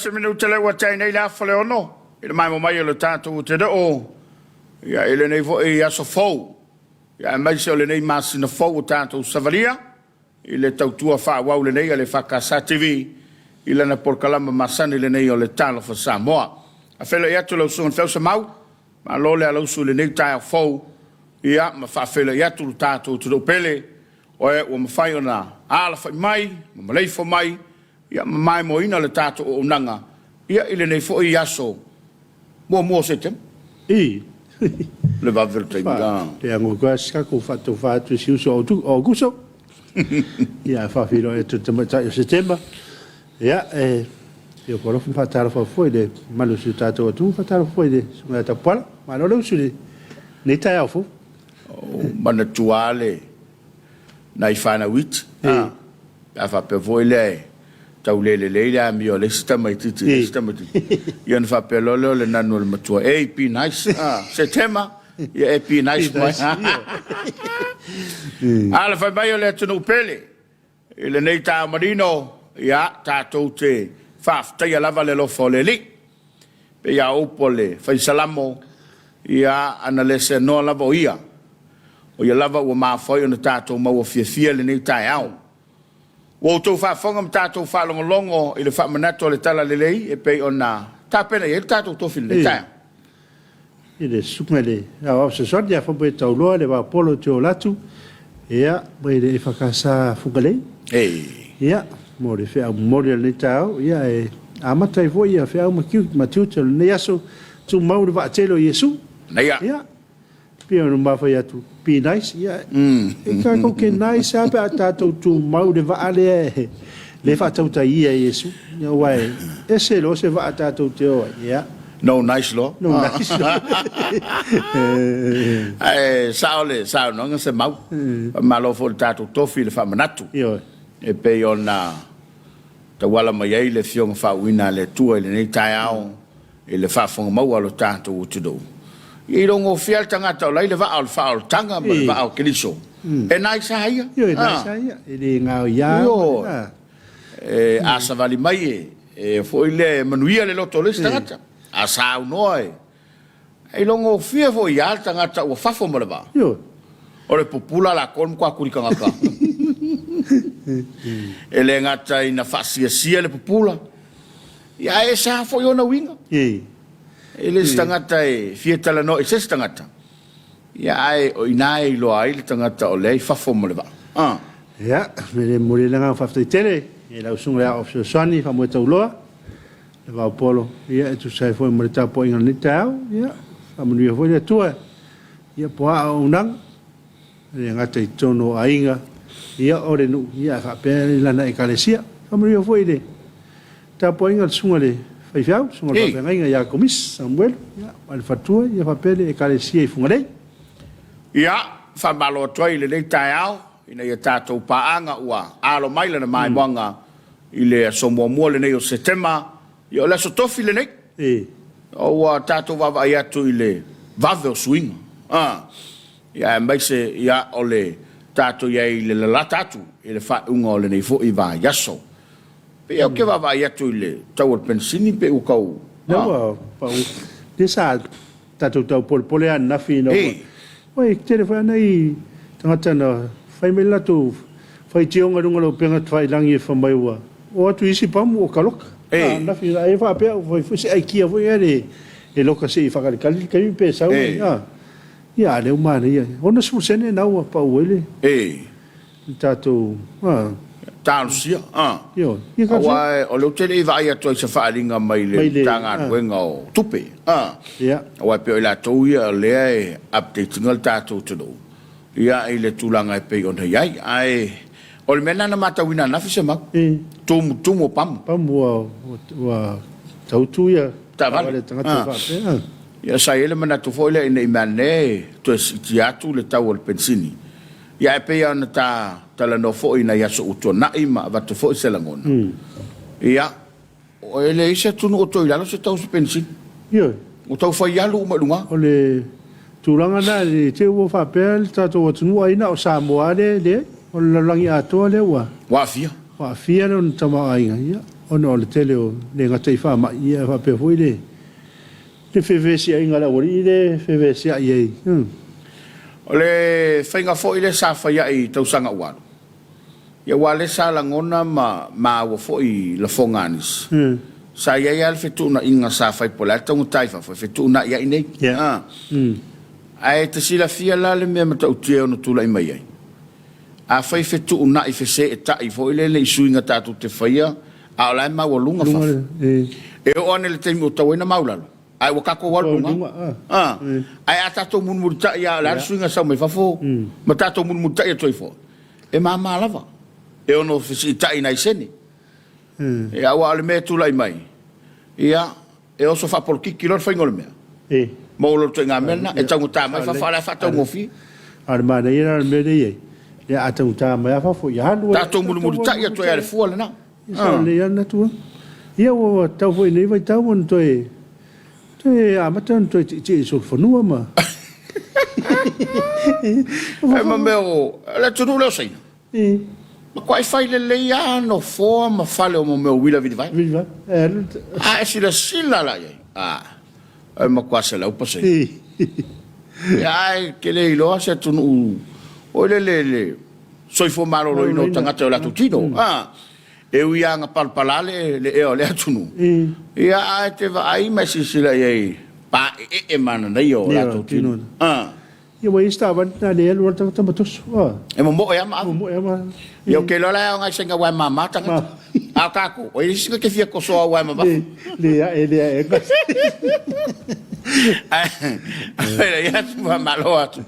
1 minute lea ua tea nei le 5:30 i le maemo mai o le tatou atunuu, ia, i lenei foi aso fou, ia, aemaise o lenei masina fou o tatou savalia i le tautua faaauau lenei a le EFKS TV i lana polokalama masani lenei o le Talofa Samoa. Faafeiloai atu lau Susuga i le Feau Semau, malo le alausu i lenei taeao fou, ia, ma faafeiloai atu le tatou atunuu pele, oe ua mafai ona alafai mai ma maleifua mai, ia, ma maimoaina le tatou auaunaga, ia, i lenei foi aso muamua o Setema. I. Le vave o le taimi. Fa, le ago atu si tatou faatofa atu i si uso o Aukuso. Ia, faafeiloai atu i le tamaitai o Setema. Ia, e fia alofa ma faatalofa foi i le mamalu o si o tatou atunuu, faatalofa foi i le susuga ia Tapuala. Malo le usu i lenei taeao fou. Manatua lava le nai fanau iti, pe a faapea foi lea e tau le lelei le amio a le isi tamaitiiti i le isi tamaitiiti, ia ona faapea loa lea o le nanu a le matua, Ei, be nice, Setema, ia e be nice mai. A le fai mai o le atunuu pele, i lenei taeao manino, ia, tatou te faafetaia lava le alofa o le Alii. Pei a upu a le Fai Salamo, ia, ana le seanoa lava o Ia, o Ia lava ua mafua ai ona tatou maua fiafia i lenei taeao. Ua outou faafofoga ma tatou faalogologo i le faamanatu o le Talalelei e pei ona tapena i ai le tatou tofi i lenei taeao. I le susuga i le Aoao Fesoasoani ia Faumuina Tauloa le Vaopolo Tiolatu, ia, mai le EFKS Fugalei. Ia, mo le feau momoli o lenei taeao, ia, e amata ai foi ia feau ma tiute o lenei aso, tumau le vaatele o Iesu. Ia, pei ona ma fai atu, be nice, ia, e tatou te nice lava pe a tatou tumau le vaa lea e le faatautaia e Iesu. Ia, aua e ese loa se vaa tatou te o ai, ia. No nice loa. No nice loa. Ae sao le saunoaga Semau. Faamalo foi i le tatou tofi i le faamanatu. Ioe. E pei ona tauala mai ai le Afioga faauuina a le Atua i lenei taeao i le faafofoga maua a lo tatou atunuu. Ia iloagofie lava le tagata o la e i le vaa o le faaolataga ma le vaa o Keriso. E nice lava ia. Ioe, e nice lava ia. E le gaoia. Ioe. E, a savali mai e, e foi lea e manuia le loto o le isi tagata. A saunoa e, e ilogofie foi ia le tagata ua fafo ma le vaa. O le pupula la ko le matua kuli tagata. E le gata ina faasiasia le pupula, ia ae ese lava foi ona uiga. E le se tagata e fia talanoa i se isi tagata, Ia, ae o i ina e iloa ai le tagata o lea i fafo ma le vaa. A. Ia, me le momoli ai le agaga faafetai tele i lau Susuga i le Aoao Fesoasoani Faamoe Tauloa, le Vaopolo, ia, e tusa ai foi ma le tapuaiga o lenei taeao. Ia, faamanuia foi le Atua ia po a auaunaga, e le gata i totonu o aiga, ia, o le nuu, ia, ae faapea lana Ekalesia. Faamanuia foi i le Tapuaiga a le susuga i le faifeau, susuga i le faafeagaiga ia Komisi Samuelu, ia, ma le faletua, ia faapea le Ekalesia i Fugalei. Ia, faamalo atu ai i lenei taeao ina ia tatou paaga ua alo mai lana maimoaga i le aso muamua lenei o Setema, ia o le aso tofi lenei. Ua tatou vaavaai atu i le vave o suiga, a, ia aemaise ia o le tatou i ai i le lalata atu i le faaiuga o lenei foi vaiaso. Pei ou te vaavaai atu i le tau o le penisini pei ua tau. Lea ua pau. Lea sa tatou tau polepole lava ananafi ina ua. Oi, e tele foi lava nai tagata na fai mai le latou faitioga i luga o le upega tafailagi e fai mai ua oo atu i isi pamu ua taloka. Ananafi ai faapea ua fai foi se aikia foi lea e loka se i faatalitali le taimi pe sau ai. Ia a o lea ua manaia, 60 sene lena ua pau ai le. I tatou, a. Talosia, a. Ioe. Ia talosia. Aua o lea ou te le i vaai atu ai i se faaaliga mai le Matagaluega o Tupe, a. Ia. Aua e pei o i latou ia o lea e update ina le tatou atunuu, ia, i le tulaga e pei ona i ai. Ae o le mea lena na matauina ananafi Semau, tumutumu o pamu. Pamu ua tautu ia taavale a tagata faapea. Ia sa i ai le manatu foi lea ina i meaane e toe siitia atu le tau o le penisini. Ia ae pei lava ona ta talanoa foi i nai aso ua tuanai ma avatu foi se lagona. Ia, e leai se atunuu o toe i lalo se tau o se penisini. Ioe. Ua tau fai alu uma i luga. O le tulaga lena, i te i ua faapea le tatou atunuu ai na o Samoa lava lea e leai. O le lalolagi atoa lea ua. Ua aafia. Ua aafia lona tamaoaiga. Ia, Ona o le tele o le gata i faamai, ia faapea foi le le fevesiaiga a le aualii lea e fevesiai ai. O le faiga foi lea sa fai ai i tausaga ua alu, ia aua o lea sa lagona ma maua foi i lafoga a nisi, sa i ai lava le fetuunaiga sa fai po o le a le taugata i fafo e fetuunai ai i inei. Ae e te silafia la le mea matautia e ono tulai mai ai? Afai e fetuunai feseetai foi lele i suiga tatou te faia a o la e maualuga fafo, e oo ane i le taimi ua tatau ai ona maulalo, ae ua tatou alu i luga. Ae a tatou mulimulitai lava o le a le suiga e sau mai fafo ma tatou mulimulitai atu ai foi, e mama lava. E ono fesiitai i nai sene. Aua o le mea e tulai mai, ia, E oso faapolokiki loa le faiga o le mea. E. Maua loa le ituaiga mea lena, e taugata mai fafo, a o la e faataugofie. A o le manaia la o le mea lea e i ai, ia a taugata mai lava fafo, ia alu ai. Tatou mulimulitai atu ai lava i le fua lena. Ia sao lelei lava lena tulaga. Ia ua tatau foi i lenei vaitau ona toe toe amata ona toe tietie i solofanua ma. Ae ma mea o le atunuu lea o Saina. Matuai fai lelei lava nofoa ma fale o mea o uila vilivae. A e silasila la i ai, a, e matua 100%. Ia ae e te le iloa se atunuu foi lele le soifua maloloina o tagata i o latou tino. A, e ui lava ina palapala le ea o lea atunuu, ia ae e te vaai ma e silasila i ai, paeee mananaia o latou tino. A. Ia ua i ai se taavale lena le alu ai le tagata ma toso. A. E momoe lava ma ave. Momoe lava ma ave. Ia ou te iloa la e aoga i saina aua e mama tagata. A o tatou, o i ai isi na te fia tosoa aua e mamafa. Le, le ae, le ae. Ae ia atu faamalo atu.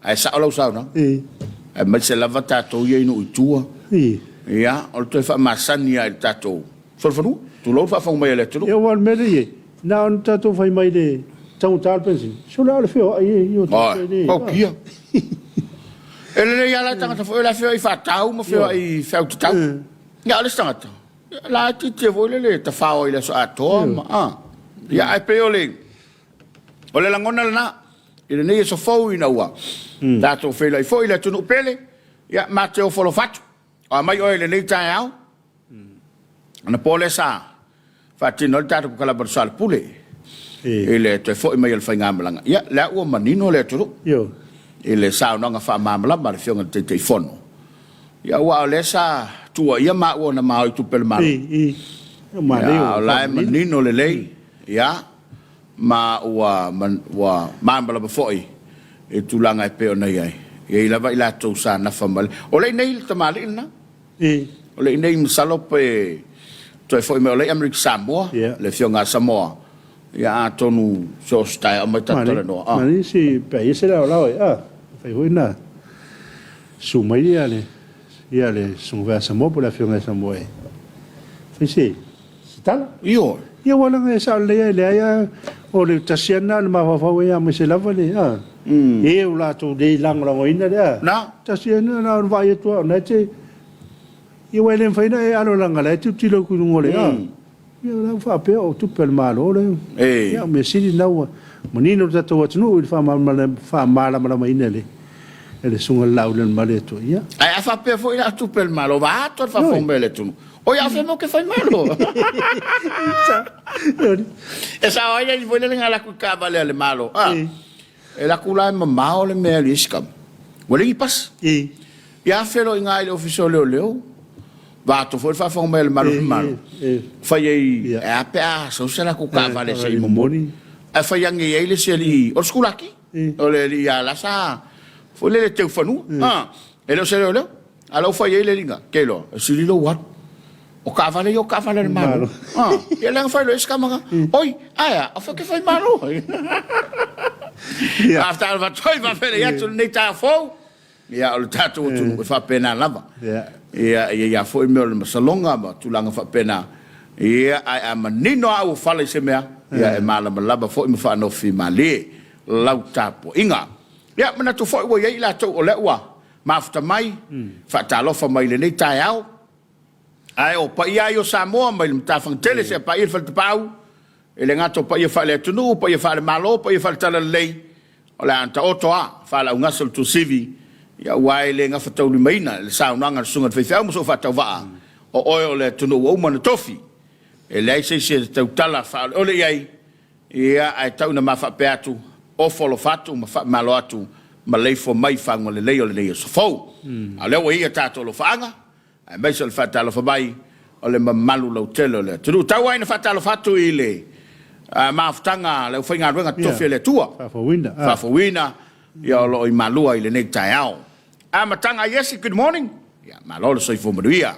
Ae sao lau saunoaga. Aemaise lava tatou ia i nuu i tua. Ia, o le toe faamasani lava i le tatou solofanua, tulou le faafofoga mai a le atunuu. Ia aua o le mea lea e i ai, na ona tatou fai mai i le taugata o le penisini, sole a o le feoai e o tatou e le. Tautia. E lelei lava la le tagata foi o le a feoai faatau ma feoai i feau tatau. Ia a o le isi tagata, la e tietie foi lele tafao ai i le aso atoa ma a. Ia ae pei o le O le lagona lena i lenei aso fou ina ua tatou feiloai foi i le atunuu pele, ia ma te ofo alofa atu. O a mai oe i lenei taeao, anapo lea sa faatino ai le tatou kalaba o le Soalepule i le toe foi mai o le faigamalaga. Ia, lea ua manino le atunuu i le saunoaga faamalamalama a le Afioga i le Taitaifono. Ia aua o lea sa tuuaia maua na maoi tupe a le Malo. Ia, o la e manino lelei, ia, ma ua ua malamalama foi i tulaga e pei ona i ai. E i ai lava i latou sa nafa ma le... O lea i inei le tamalii lena. O lea i inei masalo pe toe foi mai, o lea i Amerika Samoa, le Afioga a Samoa. Ia atonu so o se taeao mai tatou talanoa. Manaia si pe a i ai se laolao e fai foi na susu mai ia le ia le Susuga foi a Samoa po o le Afioga ia Samoa e fai se se tala. Ioe. Ia aua leaga e sao lelei lava e leai lava o le tasi lava lena o le mafaufau ai aemaise lava le a e o latou le lagolagoina le a. Na. Tasi lava lena na ona vaai atu lava o lena e te ia aua e le mafai ona e alo leaga o la e tilotilo atu i luga o le a. Ia o la ua faapea o tupe a le Malo lea. Ia o mea sili lena ua manino le tatou atunuu i le faamalamalamaina e le e le Susuga i le Laaulialemale atu ai. Ia. Ae a faapea foi la o tupe a le Malo, vaeatu le faafofoga mai a le atunuu, Oi a fea mo ke fai malo. E sao ai le foi le nga la ku ka vale le malo. Ah. E la ku la mamao le mea le iskam. Ua le pas. Ia felo i ngai le ofisa o leoleo. Va to foi fa fo mai le malo malo. Fai ai e a pe a so se la ku ka vale se i momoni. A fai ange ai le se li o skulaki. O le li a la sa foi le teu fanua. Ah. E le o se leoleo. A la ua fai ai le liga, ke iloa, e sili lou alu. O taavale ia o taavale a le Malo. Ah, ia leaga fai loa isi tama, oi, ae a, o fea ke fai malo ai. Faafetai alofa atu ai, faafetai atu lenei taeao fou. Ia, o le tatou atunuu e faapena lava. Ia, e i ai lava foi mea o le masaloga ma tulaga faapena. Ia, ae a manino lava auofala i se mea, ia e malamalama foi ma faanofimalie lau tapuaiga. Ia, manatu foi ua i ai i latou o lea ua Mafuta mai, faatalofa mai i lenei taeao. Ae o paia ai o Samoa mai le Matafagatele seia paia le Faletapaau, e le gata o paia faale-atunuu, paia faale-Malo, paia faale-Talalelei, o le a taoto a faalaugasa le tuasivi, aua e le gafataulimaina le saunoaga a le Susuga i le Faifeau ma sou faatauvaa, o oe o le atunuu ua uma ona tofi. E leai se isi e tautala faaoleole i ai, ia, ae tau ina ma faapea atu, ofo alofa atu ma faamalo atu, maleifua mai i faguga lelei o lenei aso fou. A o lea ua i ai a tatou alofaaga, aemaise o le faatalofa mai o le mamalu lautele o le atunuu. Tau lava ina faatalofa atu i le mafutaga a le aufaigaluega totofi a le Atua, faafouina, ia o lo o i Malua i lenei taeao. Amataga a Iesi, good morning. Ia, malo le soifua manuia.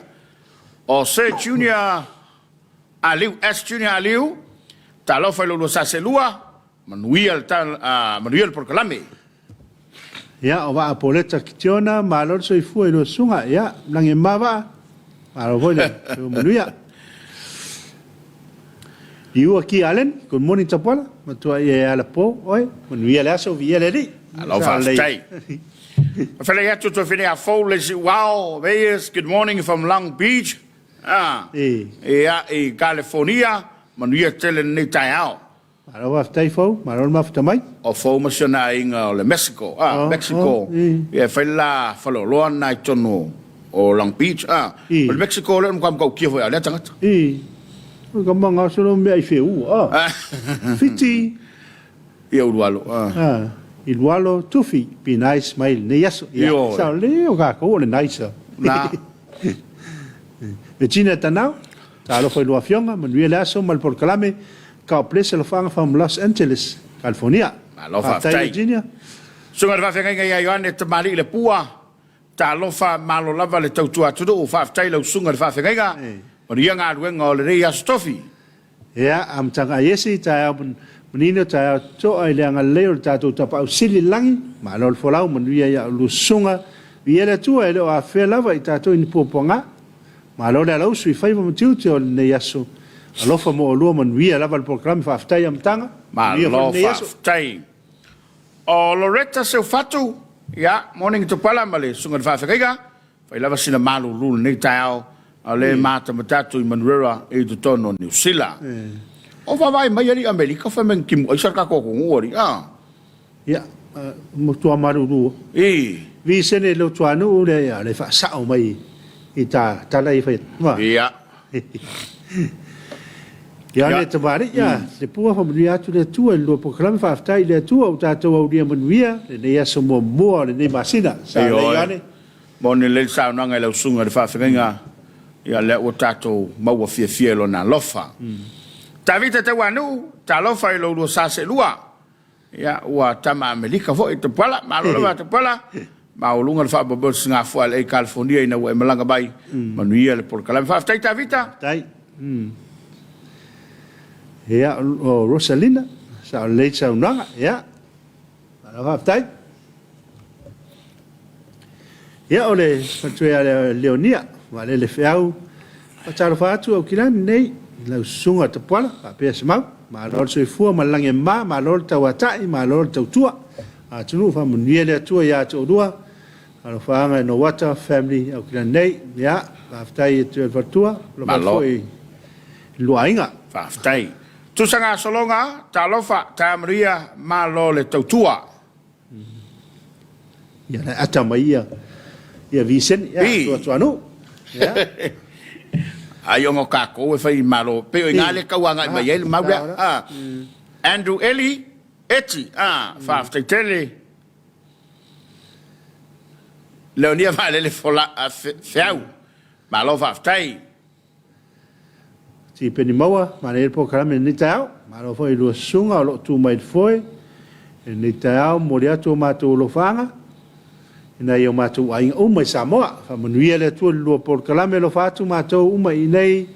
O Sir Junior Aliu, S Junior Aliu, talofa i lo lua sa seelua, manuia le, manuia le polokalame. Ia, o Vaa Poleta Kitiona, malo le soifua i lua susuga. Ia, lagi e mama Vaa, malo foi le soifua manuia. Liua Ki Allen, good morning Tapuala, matua ia e ala po oe, manuia le aso, viia le Alii. Malo faafetai. Faafetai atu toe fini a fou le isi uao, Reyes, good morning from Long Beach. Ah, ia, i California, manuia tele lenei taeao. Malo faafetai Fou, malo le mafuta mai. O Fou ma si ona aiga o le Mexico, ah, Mexico. Ia e fai le la faleoloa lena i totonu o Long Beach, ah. O le Mexico lea o le matua matautia foi a lea tagata. I. O ka manga o solo mea i wheua, ah. Fiti. Ia Ulualo, ah. Ah, i Lualo, Tufi, be nice mai lenei aso. Ia, sa o le o kākou o le nice. Na. Virginia Tanau, talofa i lua afioga, manuia le aso ma le polokalame. God bless alofaaga from Los Angeles, California. Malo faafetai. Virginia. Susuga i le Faafeagaiga ia Ioane Tamalii le Pua, talofa malo lava le tautua atunuu, faafetai i lau Susuga i le Faafeagaiga, manuia galuega o lenei Aso Tofi. Ea, amataga a Iesi, taeao manino, taeao totoa i le agalelei o le tatou Tapaau Sili i le lagi, malo le folau, manuia ia oulua susuga, viia le Atua e le o afea lava i tatou i ni puapuaga. Malo le alausu i faiva ma tiute o lenei aso. Alofa mo oulua manuia lava le polokalame faafetai amataga. Manuia foi lenei aso. Faafetai. O Loretta Seufatu, ia, morning Tupala ma le Susuga i le Faafeagaiga. Fai lava sina malulu i lenei taeao, a o lea e matamata atu i Manurewa i totonu o Niu Sila. O vaavaai mai alii Amerika fai mai na timu aisa le tatou atunuu alii, a. Ia, matua malulu. I. Visene le Otuanuu lea ia le faasao mai i ta tala i fai atu. Ia. Ia le tamalii ia le pua faamanuia atu le Atua i le lua polokalame faafetai i le Atua ua tatou aulia manuia lenei aso muamua o lenei masina. Sa lelei Ioane. Moni lelei le saunoaga i lau susuga i le faafeagaiga, ia lea ua tatou maua fiafia i lona alofa. Tavita Tauanuu, talofa i lou lua sa seelua. Ia, ua tama Amerika foi Tapuala, malo lava Tapuala. Maualuga le faamoemoe o le Sigafua LA California ina ua e malaga mai. Manuia le polokalame. Faafetai Tavita. Faafetai. Ia, o Rosalina, sao lelei le saunoaga. Ia, malo faafetai. Ia, o le matua ia Leonia, Vaalele Feau, faatalofa atu Aukilani nei i lau susuga Tapuala, faapea Semau, malo le soifua ma le lagi e mama, malo le tauatai, malo le tautua atunuu, faamanuia le Atua ia te oulua, alofaaga e Nowata family Aukilani nei. Ia, faafetai atu i le faletua, alofa atu foi i le lua aiga. Faafetai. Tusa gasologa, talofa, taamanuia, malo le tautua. Ia la ata mai ia ia Viseni ia atu atu anu. Ia. Ai ona o tatou e fai malo pei o ina lea tau agai mai ai le mau lea. Ah. Andrew Eli Eti ah faafetai tele. Leonia Vaalele Fola Feau. Malo faafetai. Tipeni maua, manaia le polokalame i lenei taeao. Malo foi i lua susuga o lo o tu mai i le foe i lenei taeao. Momoli atu o matou alofaaga i nai o matou aiga uma i Samoa. Faamanuia le Atua i le lua polokalame, alofa atu matou uma i inei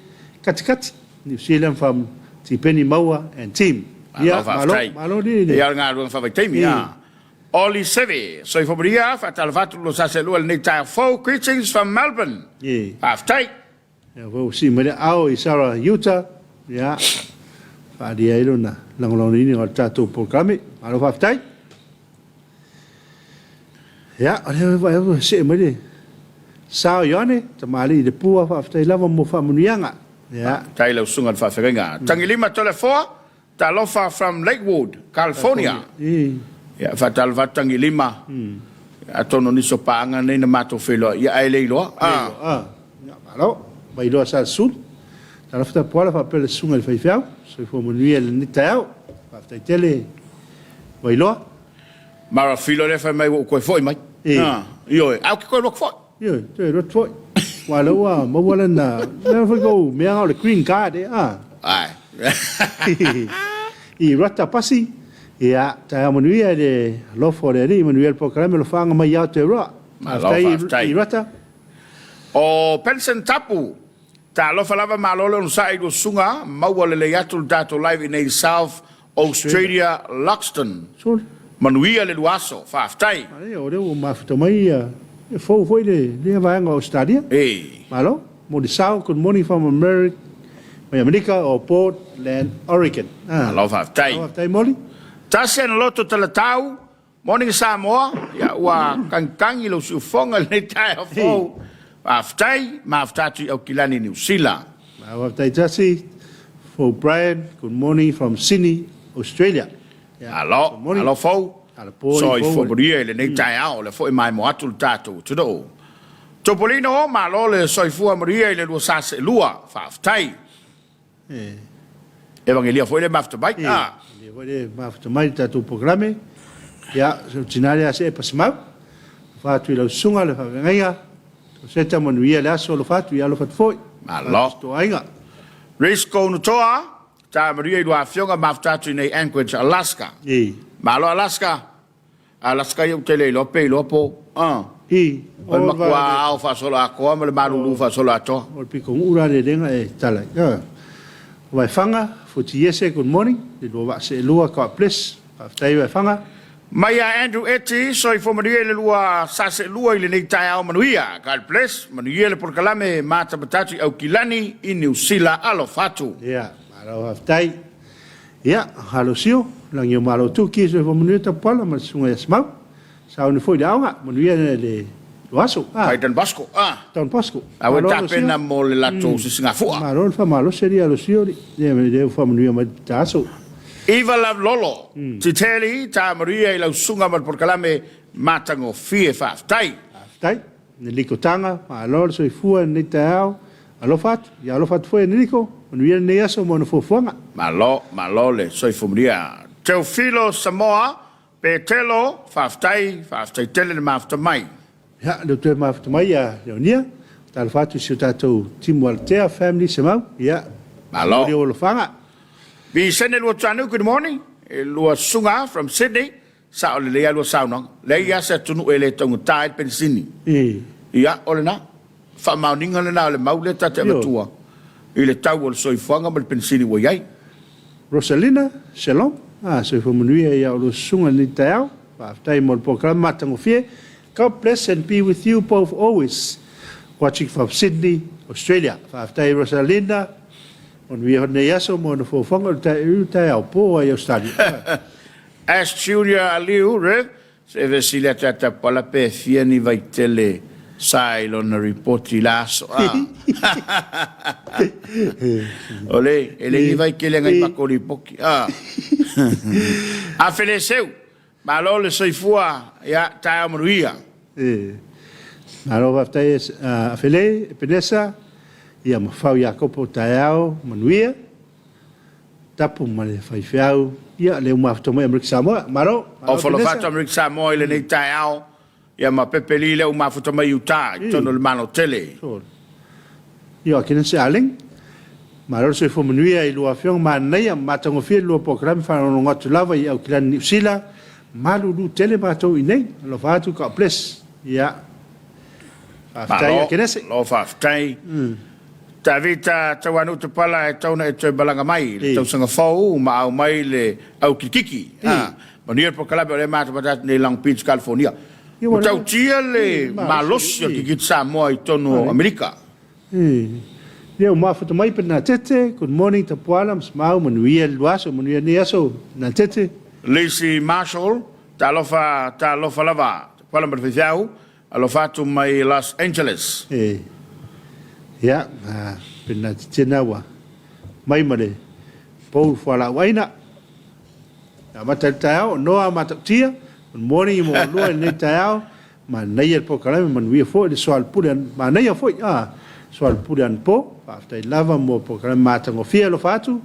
Katikati, New Zealand from Tipeni Maua and team. Malo faafetai. Malo lili le. Ia o le galuega faavaitaimi a. Oli Seve, Soifua Maria, faatalofa atu lo sa seelua i lenei taeao fou. Greetings from Melbourne. Faafetai. Ia foi ua sii mai le aao i Sarah Utah, ia, faaalia ai lona lagolagoina o le tatou polokalame. Malo faafetai. Ia, o lea ua ua see mai le sa o Ioane, tamalii i le pua, faafetai lava mo faamanuiaga. Ia. Faafetai i lau susuga i le faafeagaiga. Tagilima Toleafoa, Talofa from Lakewood, California. Ia, faatalofa atu Tagilima. Atonu o nisi o paaga nei na matou feiloai, ia ae le iloa. Ah. Ia, malo. Vailoa Salesulu. Talofa Tapuala faapea le Susuga i le Faifeau. Soifua manuia i lenei taeao. Faafetai tele Vailoa. Mara Filo lea fai mai ua ou toe foi mai. Ioe, ae ou te toe alu atu foi. Ioe, toe alu atu foi. Aua o lea ua maua lana, lea foi kou mea o le green card ea. Ae. I Rata Pasi, ia, taeao manuia i le alofa o le Alii, manuia le polokalame alofaaga mai Aotearoa. Malo faafetai i Rata. O Benson Tapu, Talofa lava malo le onosai i lua susuga, maua lelei atu le tatou live inei i South Australia Loxton. Sole. Manuia le lua aso. Faafetai. Manaia o lea ua mafuta mai ia e fou foi le lea vaega o Ausetalia. Ee. Malo. Mo le sao, good morning from America, mai Amerika o Portland, Oregon. Malo faafetai. Malo faafetai Moli. Tasi ana loto talatau, Morning Samoa, ia ua tagitagi lou siufofoga i lenei taeao fou. Faafetai, mafuta atu i Aukilani, Niu Sila. Faafetai tasi for Brian, good morning from Sydney, Australia. Malo, malo fou. Soifua manuia i lenei taeao, o lea foi e maimoa atu le tatou atunuu. Topolino, malo le soifua manuia i le lua sa seelua. Faafetai. Evagelia foi lea mafuta mai. Evagelia foi lea mafuta mai i le tatou polokalame. Ia, si ou tina lea Seepa Semau, alofa atu i lau susuga le faafeagaiga, Roseta manuia le aso, alofa atu, ia alofa atu foi. Malo. Si to aiga. Risco Nutoa, ta manuia i lua afioga mafuta atu i nei Anchorage, Alaska. Malo Alaska. Alaska ia ou te le iloa pe iloa po o. I. O le matua ao faasoloatoa ma le malulu faasoloatoa. O le pitonuu la lelega e tala ai. Ioe. Vaefaga, Futiese, good morning. Le lua vaa seelua, God bless. Faafetai Vaefaga. Mai ia Andrew Eti, soifua manuia i le lua sa seelua i lenei taeao manuia. God bless. Manuia le polokalame matamatatu i Aukilani i Niu Sila. Alofa atu. Ia, malo faafetai. Ia, Alosio, Lagi o Malo Tuki, Soifua Manuia Tapuala ma le Susuga ia Semau. Sauni foi i le aoga, manuia le aso. Mai Don Bosco, ah. Don Bosco. A ua tapena mo le latou sisigafua. Malo le faamalosi alii Alosio, lea ua faamanuia mai le ta aso. Iva Love Lolo, Titeli, ta manuia i lau susuga ma le polokalame matagofie. Faafetai. Faafetai. Neliko Taga, malo le soifua i lenei taeao, alofa atu, ia alofa atu foi e Neliko, manuia lenei aso ma ona fuafuaga. Malo, malo le soifua manuia. Teofilo Samoa, Petelo, faafetai, faafetai tele le mafuta mai. Ia, lea ua toe mafuta mai ia Leonia, talofa atu i si o tatou timu Altea family Semau, ia, Malo. momoli ou alofaga. Visene Luatuanu, good morning, e lua susuga from Sydney, Sao lelei lava lua saunoaga. Leai lava se atunuu e le taugata ai le penisini. Ia, o lena. Faamaoniga lena o le mau lea ta te avatua i le tau o le soifuaga ma le penisini ua i ai. Rosalina, Shalom. Ah, soifua manuia ia oulua susuga i lenei taeao. Faafetai mo le polokalame matagofie. God bless and be with you both always. Watching from Sydney, Australia. Faafetai Rosalina. Manuia lenei aso mo ona fuafuaga o le taeao po ai Australia. As Junior Aliu, Rev. Se fesili atu ia Tapuala pe fia ni vaitele sa i lona ripoti i la aso a. Ole, e le ni vaitele ngai mako ripoti a. A Feleseu, malo le soifua, ia taeao manuia. Malo faafetai a Fele, Epenesa, ia ma Fau Iakopo taeao manuia. Tapu ma le faifeau, ia lea ua mafuta mai Amerika Samoa. Malo! O Folofato Amerika Samoa i lenei taeao, ia ma Pepe Lee lea ua mafuta mai i uta i totonu o le Malo tele. Ia, kena se aleng. Malo le soifua manuia i lua afioga manaia ma matagofie le lua polokalame faalogologo atu lava i Aukilani Niu Sila. Malulu tele matou i nei. Alofa atu, God bless. Ia. Faafetai Akenese. Malo faafetai. Tavita Tauanu Tupala e tau na e toe malaga mai i le tausaga fou ma aumai le au kikiki. Manuia le polokalame o lea e matamata atu nei i Long Beach, California. Ua tautia le malosi o le kikiti Samoa i totonu o Amerika. Ia ua mafuta mai Bernadette, good morning Tapuala ma Semau, manuia le aso, manuia lenei aso Bernadette. Lacey Marshall, talofa, talofa lava Tapuala ma le faifeau, Alofa atu mai Los Angeles. E, ia, pena te tena ua mai ma le pou fualaau aina. Amata i le taeao, Noa Matautia, good morning mo lua i lenei taeao, manaia le polokalame, manuia foi le soalepule, manaia foi, soalepule anapo. Faafetai lava mo polokalame matagofie alofa atu.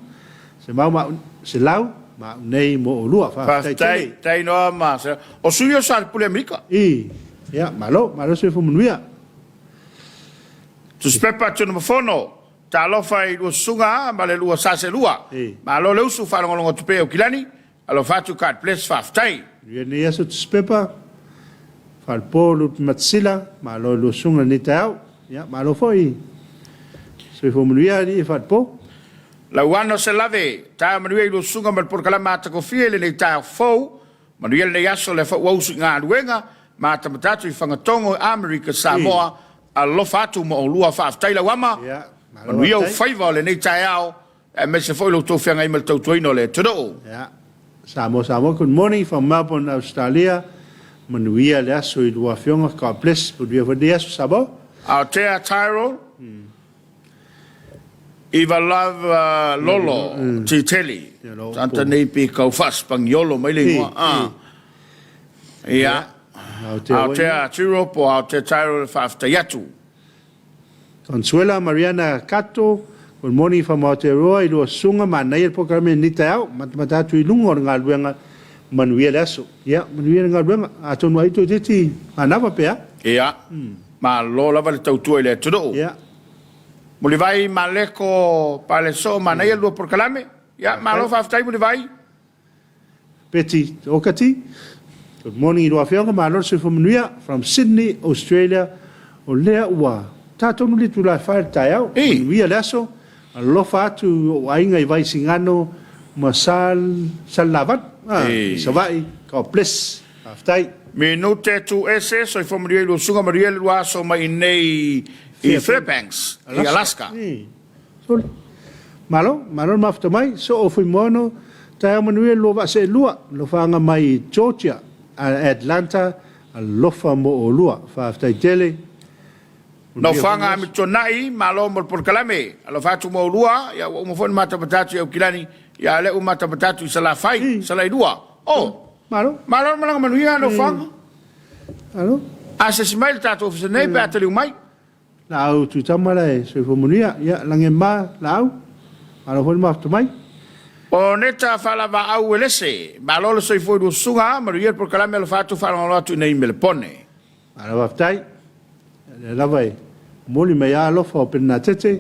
Semau ma Selau ma au nei mo olua. Faafetai tele. Faafetai Noa ma Selau. O sui o sa le pule Amerika. I. Ia, malo, malo soifua manuia. Tusipepa Tunumafono, Talofa i lua susuga ma le lua sa seelua. Malo le usu, faalogologo atu pea i Aukilani. Alofa atu, God bless, faafetai. Manuia lenei aso Tusipepa, Falepo Lupe Matasila, malo i lua susuga i lenei taeao. Ia, malo foi. Soifua manuia alii e Falepo. Lauano Selave, Taeao manuia i lua susuga ma le polokalame matagofie i lenei taeao fou. Manuia lenei aso lea foi ua usu i galuega ma atamata atu i Fagatogo i Amerika Samoa. Alofa atu ma oulua. Faafetai Lauama. Manuia ou faiva o lenei taeao aemaise foi lo outou feagai ma le tautuaina o le atunuu. Samoa Samoa good morning from Melbourne Australia manuia le aso i lua afioga God bless manuia foi lenei aso Samoa. Aotea Tyrell. Iva love lolo titeli tanta nei pi kau faaspangiolo mai le igoa a ia Aotea Tiro po Aotea Tyrell e faafetai atu. Consuela Mariana Kato, Good morning from Aotearoa i lua susuga manaia le polokalame lenei taeao, matamata atu i luga o le galuega, manuia le aso. Ia, manuia le galuega, atonu ai toeitiiti manava pe a? Ia, malo lava le tautua i le atunuu. Ia. Mulivai Maleko Palesoo manaia le lua polokalame. Ia, malo faafetai Mulivai. Betty Okati, Good morning i lua afioga, malo le soifua manuia from Sydney, Australia. O lea ua ta tonu le itula e fai i le taeao. Manuia le aso, alofa atu i ou aiga i Vaisigano ma Sal, Salelavalu, i Savaii. God bless. Faafetai. Minute tuese, soifua manuia i lua susuga, manuia le lua aso mai i inei i Fairbanks, i Alaska. Sole. Malo, malo le mafuta mai, soo Fuimono, taeao manuia le lua vaa seelua, alofaga mai i Georgia, Atlanta, alofa mo olua. Faafetai tele. Nofoaga Amituanai, malo mo le polokalame. Alofa atu mo olua, ia ua uma foi ona matamata atu i Aukilani, ia a o lea ua matamata atu i Salafai, Salailua. Oh! Malo. Malo le malaga manuia Nofoaga. Malo. Asiasi mai i le tatou ofisa nei pe a taliu mai. Laau Tuitama la e soifua manuia. Ia, lagi ma Laau. Malo foi le mafuta mai. O Neta Faalavaau Uelese, malo le soifua i lua susuga, manuia le polokalame alofa atu faalogologo atu i nei Melepone. Malo faafetai. Lea lava e momoli mai lava alofa o Penatete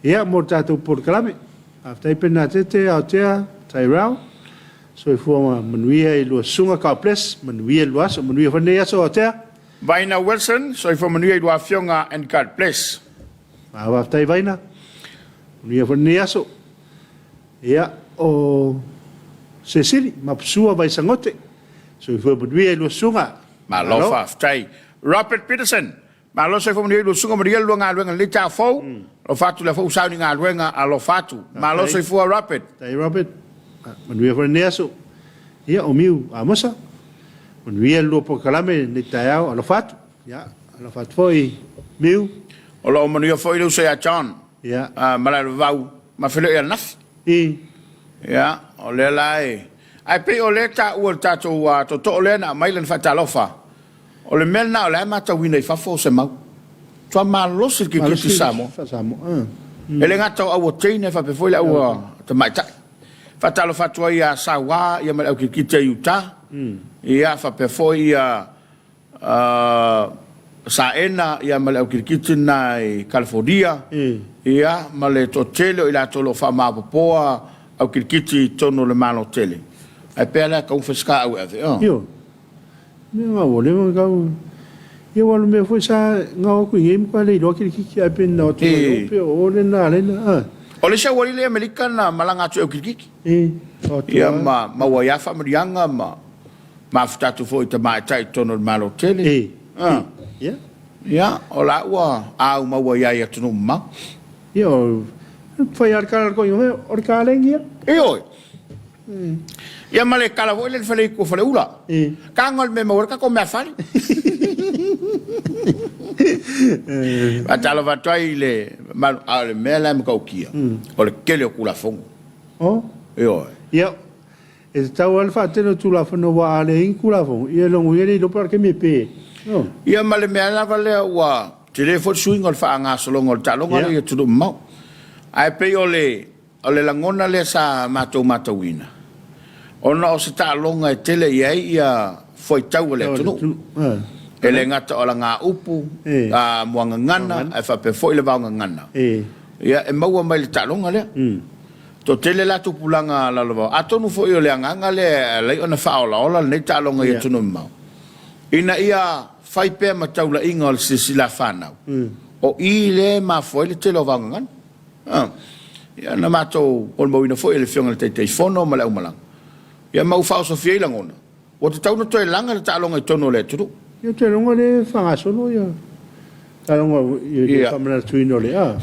ia mo le tatou polokalame. Faafetai Penatete, Aotea, Tyrell. Soifua manuia i lua susuga. God bless. Manuia le lua aso. Manuia foi lenei aso Aotea. Vaina Wilson, soifua manuia i lua afioga and God bless. Malo faafetai Vaina. Manuia foi lenei aso. Ia, o Sesili, Mapusua Vaisagote. Soifua manuia i lua susuga. Malo faafetai. Robert Peterson, malo soifua manuia i lua susuga, manuia le lua galuega i lenei taeao fou. Alofa atu lea foi ua sauni galuega, alofa atu. Malo soifua Robert. Faafetai Robert. Manuia foi lenei aso. Ia, o Miu Amosa. Manuia le lua polokalame i lenei taeao. Alofa atu. Ia, alofa atu foi Miu. O lo o manuia foi le uso ia John. Ia. Malaevavau ma feiloai ananafi. I. Ia, o lea la e... Ae pei o lea e taua e le tatou tootoo lea na aumai lana faatalofa, o le mea lena o la e matauina i fafo o se mau. Matua malosi le kirikiti i Samoa. E le gata o au teine faapea foi le au tamaitai. Faatalofa atu ai ia Saua ia ma le au kirikiti a Utah. Ia faapea foi ia Saena ia ma le au kirikiti lena i California, ia ma le toatele o i latou o lo o faamaopoopoa au kirikiti i totonu o le Malo tele. Ae pea la e tau fai au e ave, oh. Io. Mea nga ua leva kau. Ia ua mea foi sa ngao aku i ngai ma le iloa kirikiti ai pe na atu mai pe o le na le na. Ah. O le isi aualii le Amerika na malaga atu i au kirikiti. E. Ia ma maua ai lava faamanuiaga ma Mafuta atu foi i tamaitai i totonu o le Malo tele. E. A. Ia. Ia, o la ua au maua i ai i atunuu mamao. Ia, o, fai lava le kala a le toeaina foi, o le kalegi ia. Ioe. Ia ma le kala foi lea le faleitu o Faleula. E. Taga o le mea e maua ai le tatou meafale. Faatalofa atu ai i le mamalu, a o le mea la e matautia, o le tele o Tulafono. O? Ioe. Ia, E tatau lava le faatele o Tulafono aua a leai ni Tulafono, ia logo ia le iloa pe o le taimi e pe ai. Ia ma le mea lava lea ua. Tele foi le suiga o le faagasologa o le taaloga lea i atunuu mamao. Ae pei o le o le lagona lea sa matou matauina, ona o se taaloga e tele i ai ia fuaitau a le atunuu. E le gata o alagaupu, muagagana, ae faapea foi le vaogagana. Ia, e maua mai le taaloga lea. Toatele la tupulaga lalovaoa. Atonu foi o le agaga lea e ala ai ona faaolaola lenei taaloga i atunuu mamao, ina ia fai pea ma taulaiga o le silasila a fanau, o i lea e mafua ai le tele o vaogagana. Ia, na matou molimauina foi e le Afioga i le Taitaifono ma le aumalaga, ia ma ua faaosofia ai lagona, ua tatau ona toe laga le taaloga i totonu o le atunuu. Ia, ou te iloa lea e faagasolo ia taaloga i le faamanatuina o le a.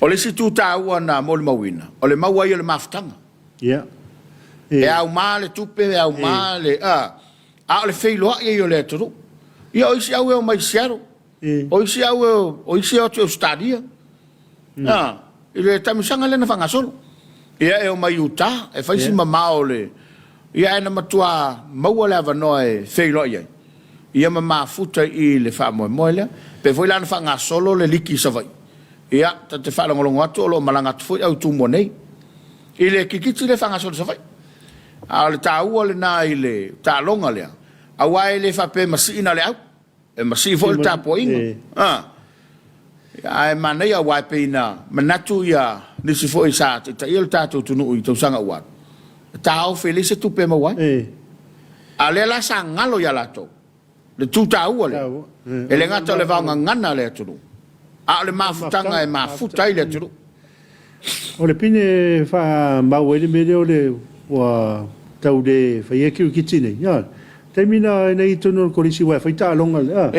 O le isi itu taua na molimauina, o le maua ai o le mafutaga. E auma le tupe, e auma le a, a o le feiloai ai o le atunuu. Ia, o isi au e omai i Seattle, o isi au e, o isi e o atu i Ausetalia. I le taamilosaga lea na faagasolo. Ia e omai i uta, e fai si mamao o le... Ia ae na matua maua le avanoa e feiloai ai, ia ma mafuta i le faamoemoe lea. Pei foi la na faagasolo le liki i Savaii. Ia, ta te faalogologo atu o lo o malaga atu foi au i Tumua nei i le kirikiti lea e faagasolo i Savaii. A o le taua lena i le taaloga lea, aua e le faapea e masii na o le au. E masii foi le tapuaiga. Ae manaia aua e pei na manatu ia nisi foi sa taitaia le tatou atunuu i tausaga ua alu, e taofi e leai se tupe e maua ai. A o lea la sa galo ia latou le tu taua lea, e le gata o le vaogagana a le atunuu, a o le mafutaga e mafuta ai le atunuu. O le pine e faamau ai le mea lea o le ua tau le faia kirikiti nei, ioe. Taimi na ina i totonu o le kolisi aua e fai taaloga a.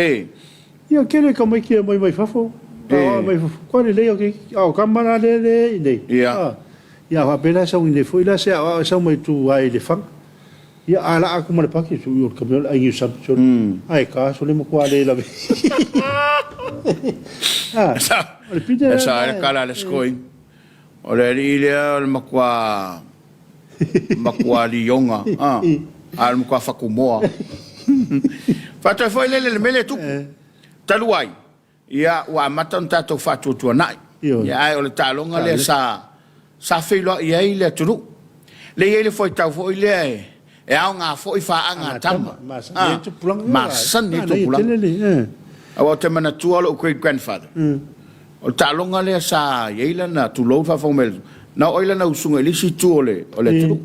Ia tele tamaiti e omai mai fafo, aoao mai fafo, matua lelei o kirikiti. A o tama la lea e i inei, a, ia faapea la e sau i inei foi la se aoao e sau mai tua i Lefaga. Ia a laa atu ma le paki, sui o le kamiona ai niu sami sole. Ae ka sole matua le lave. A, o le pine lea. E sa ai le kala a le scoring. O le alii lea o le matua matua lioga, a, a o le matua fatumoa. Faatoe foi lele i le mea lea e tupu. Talu ai, Ia, ua amata ona tatou faatuatuanai. Ia, ae o le taaloga lea sa, sa feiloai ai le atunuu. Lea e i ai le fuaitau foi lea e, e aoga foi faaga a tama. Masani ai tupulaga. Aua ou te manatua lou great grandfather. O le taaloga lea sa i ai lana, tulou le faafofoga mai a le atunuu, na oo ai lana usuga i le isi itu o le, o le atunuu.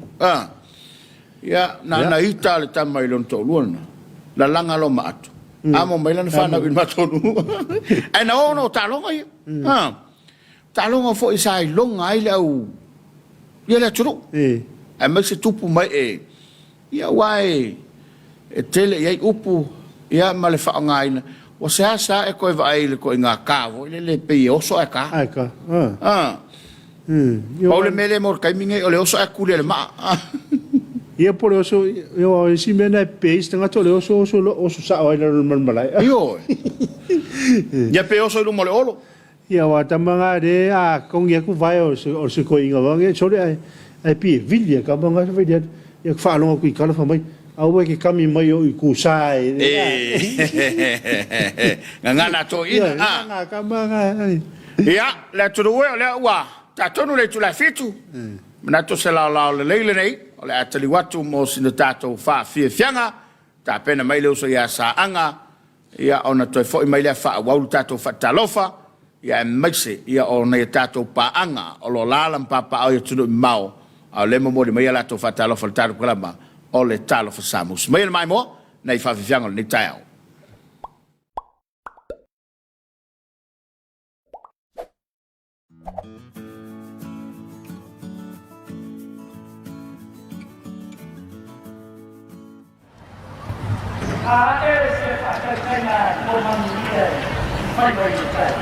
Ia, na ona ita le tama i lona toalua lena, lalaga loa ma ato, amo mai lana fanau i le matou nuu. Ae na o ona o taaloga ia. Ha. Taaloga foi sa iloga ai le au, ia le atunuu. Aemaise tupu mai e, ia aua e, e tele i ai upu, ia ma le faaaogaina. Ua seasea e toe vaai i le ituaiga ka foi lele e pei e oso ae ka. Ae ka. Ha. Pau le mea lea mo le taimi nei, o le oso ae tuli e le maa. Ia po o le oso, aua o isi mea na e pepe ai isi tagata o le oso, oso loa, oso sao ai i lalo o le malemalae. Ioe. Ia pe oso i luma o le olo. Ia aua tama na lea a togi atu vae o se toeaina loa sole ae ae pei e vili e tama na fai atu ia faalogo atu i tala fai mai aua e te kami mai o i kusa e. Gagana a toeaina. Gagana a tama na. Ia, le atunuu e, o lea ua ta tonu le itula e 7. Manatu o se laolao lelei lenei, o le a taliu atu mo sina tatou faafiafiaga. Tapena mai le uso ia Saaga, ia ona toe foi mai lea faaauau le tatou faatalofa, ia aemaise ia o nai a tatou paaga o lo o alaala ma papaaao i atunuu e mamao, a o lea e momoli mai a latou faatalofa i le tatou kalama o le Talofa Samoa. Mai e le maimoa nai faafiafiaga o lenei taeao. A e se faataitaiga ua manuia i faiva i le tai,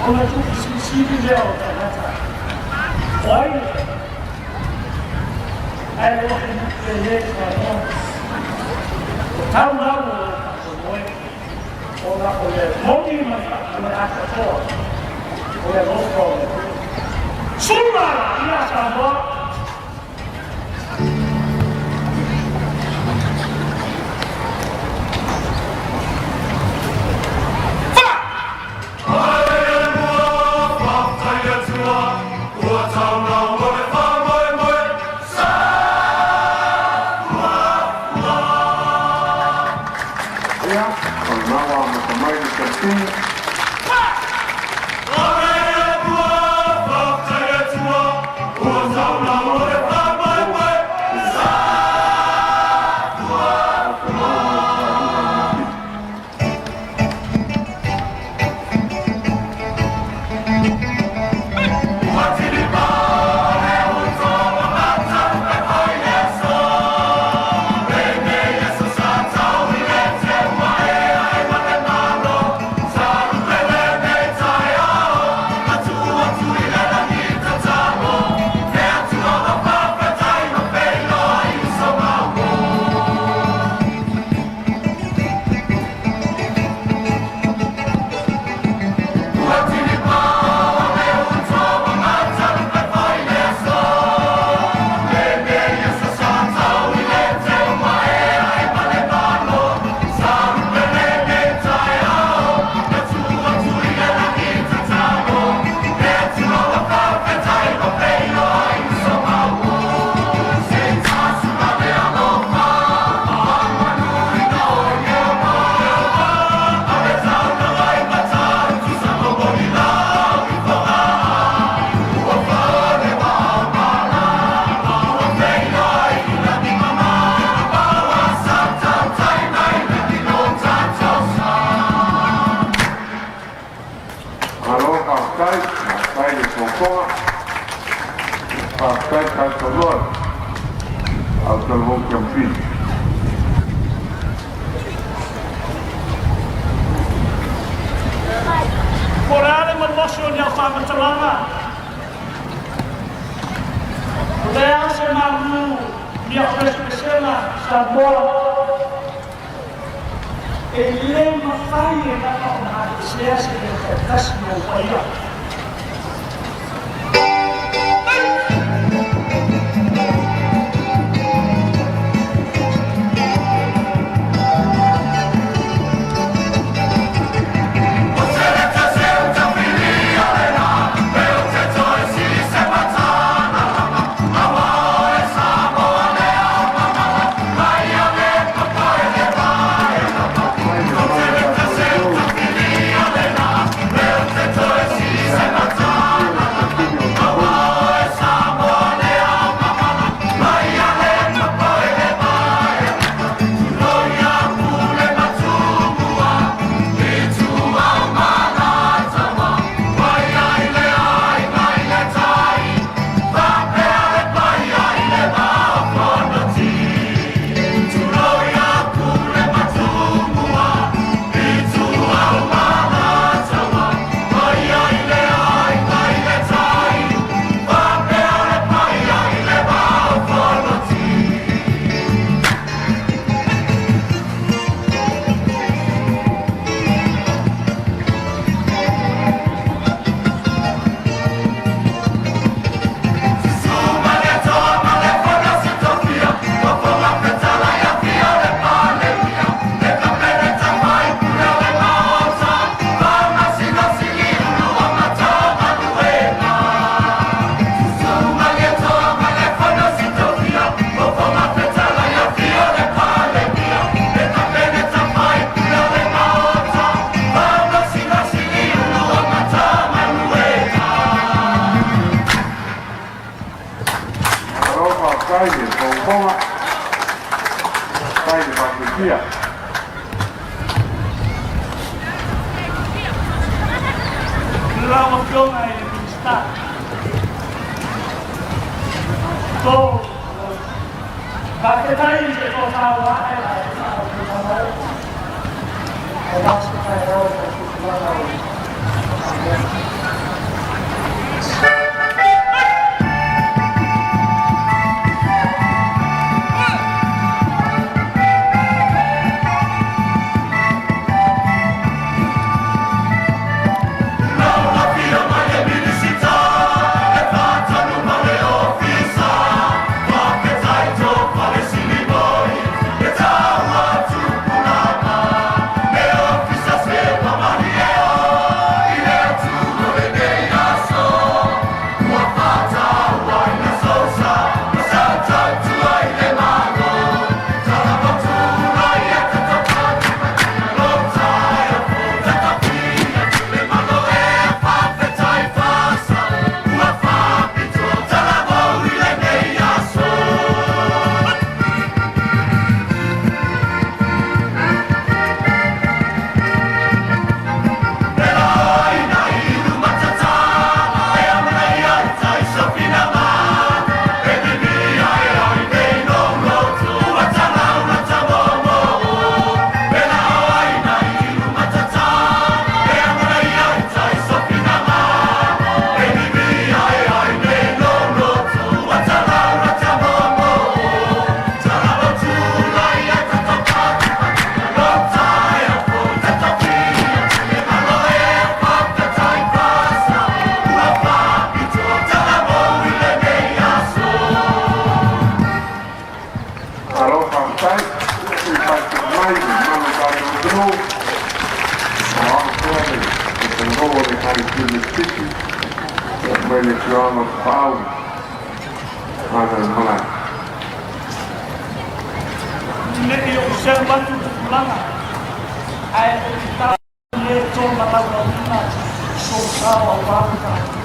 ona tuufesilisili lea o tagata, O ai le tagata? Ae ua pele Samoa, ua tau lau o lou faamoemoe. Ona o le moni ma le atoatoa o le alofa o le Atua. Sula ia Samoa! Faafetai, faafetai le fofoga, faafetai tautauloa au talavou siamupini. Po o le a le malosi o ni au faamatalaga, o le a se malu ni au pesepesega Samoa, e le mafai e lava ona aveesea se mea taitasi i ou paia. Malo faafetai le fofoga, faafetai le faafiafia. Lau Afioga i le Minisita, to faafetai i le tofa ua ae a le faaauupegaina aua se taeao i le tupulaga o Samoa. Malo faafetai, ua faaitu mai le mamalu o tatou atunuu. O ao pea le talavou o le Ekalesia Metotisi mai le afioaga o Tapaau Gagaemalae. Ne i ou seu atu tupulaga, ae o le tau le tolaulauina sou sao aua le tatou.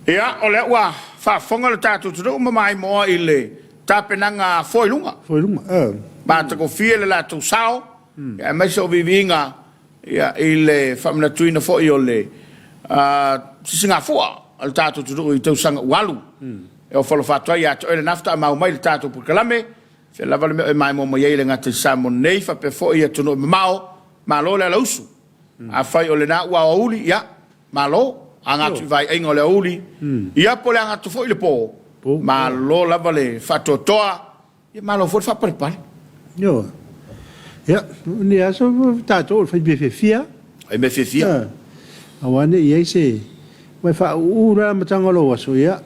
Ia, o lea ua faafofoga le tatou atunuu ma maimoa i le tapenaga Foa i Luga. Foa i Luga, eh. Matagofie le latou sao, ia, aemaise o viiviiga ia, i le faamanatuina foi o le sisigafua a le tatou atunuu i tausaga ua alu. E ofo alofa atu ai ia te oe lena faatoa mau mai i le tatou polokalame. Fea lava le mea o e maimoa mai ai e le gata i Samoa nei faapea foi i atunuu e mamao. Malo le alausu. Afai o lena ua aoauli, ia, malo. Aga atu i vaiaiga o le aoauli, ia po o le aga atu foi i le po, malo lava le faatoatoa, ia malo foi le faapalepale. Ioe. Ia, o lenei aso tatou o le fai mea fiafia. Fai mea fiafia. Aua ne i i ai se... Ua e faauu la le amataga o lou aso, ia,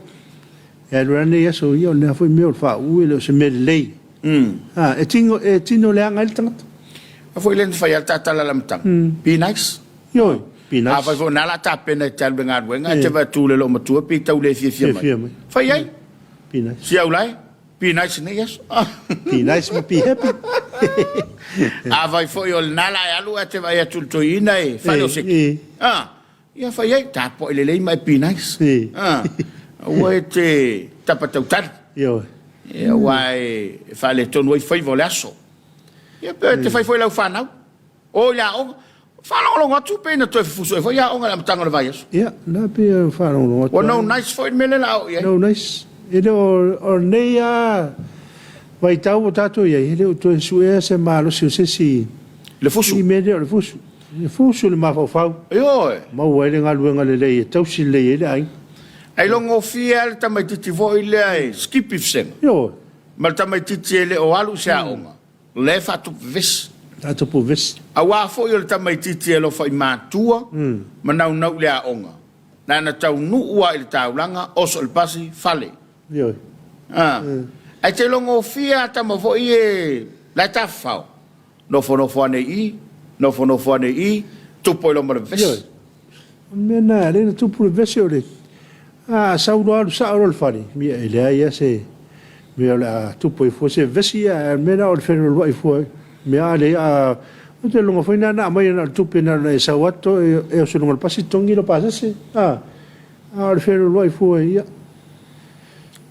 e alu lava lenei aso, ia o lena foi mea o le faauu e le o se mea lelei. E tino, e tino leaga ai le tagata. A foi lea na fai lava le ta tala i le amataga, be nice. Ioe, be nice. Afai foi o lena o le a tapena e te alu i le galuega, ae te vaai atu i le loomatua pei tau le fiafia mai. Fai ai. Be nice. Si au lae, be nice i nei aso. Be nice ma be happy. Afai foi o lena o le a e alu ae te vaai atu i le toeaina e fale o seki. Ia fai ai, tapuai lelei ma e be nice. Aua e te tapa tautali. Ioe. Ia, aua e faaletonu ai faiva o le aso. Ia, pe e te fai foi i lau fanau. O i le aoga. Faalogologo atu pe na toe fufusu ai foi aoga i le amataga o le vaiaso. Ia, na pei e faalogologo atu. Ua no nice foi le mea lea o le a oo i ai. No nice. E le o, o lenei lava vaitau ua tatou i ai, e le o toe suea se malosi o se isi. Le fusu. I mea lea o le fusu. E fusu le mafaufau. Ioe. Maua ai le galuega lelei e tausi lelei ai le aiga. Ailogofie lava le tamaitiiti foi lea e skipi vasega. Ioe. Ma le tamaitiiti e le o alu i se aoga, o lea e faatupu vevesi. Faatupu vevesi. Aua foi o le tamaitiiti e alofa i matua ma naunau i le aoga, na ona taunuu lava i le taulaga, oso i le pasi, fale. Ioe. A. Ae te ilogofie lava tama foi ia la e tafafao. Nofonofo ane i i, nofonofo ane i i, tupu ai loa ma le vevesi. Ioe. O le mea lena, lea na tupu le vevesi o le, a sau loa alu sao loa i le fale, ia e leai lava se mea o le a tupu ai fua se vevesi, ae o le mea lena o le fealualuai fua, mea a leai a, ou te lagona foi na na aumai na o le tupe na ona e sau atu e oso i luga o le pasi totogi lou pasese, a, a o le fealualuai fua, ia.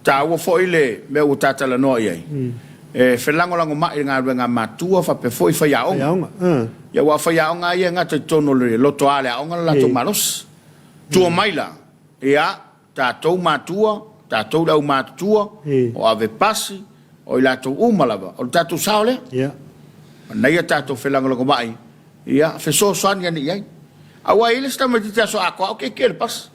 Taua foi le mea ua ta talanoa i ai, e felagolagomai i le galuega a matua faapea foi faiaoga. Ia aua o faiaoga lava ia e gata i totonu o le lotoa o le aoga le latou malosi. Tua mai la, ia, tatou matua, tatou le aumatutua, o ave pasi, o i latou uma lava, o le tatou sao lea. Manaia tatou felagolagomai, ia, fesoasoani ane i ai. Aua e i ai le isi tamaitiiti aso atoa o keke'e le pasi.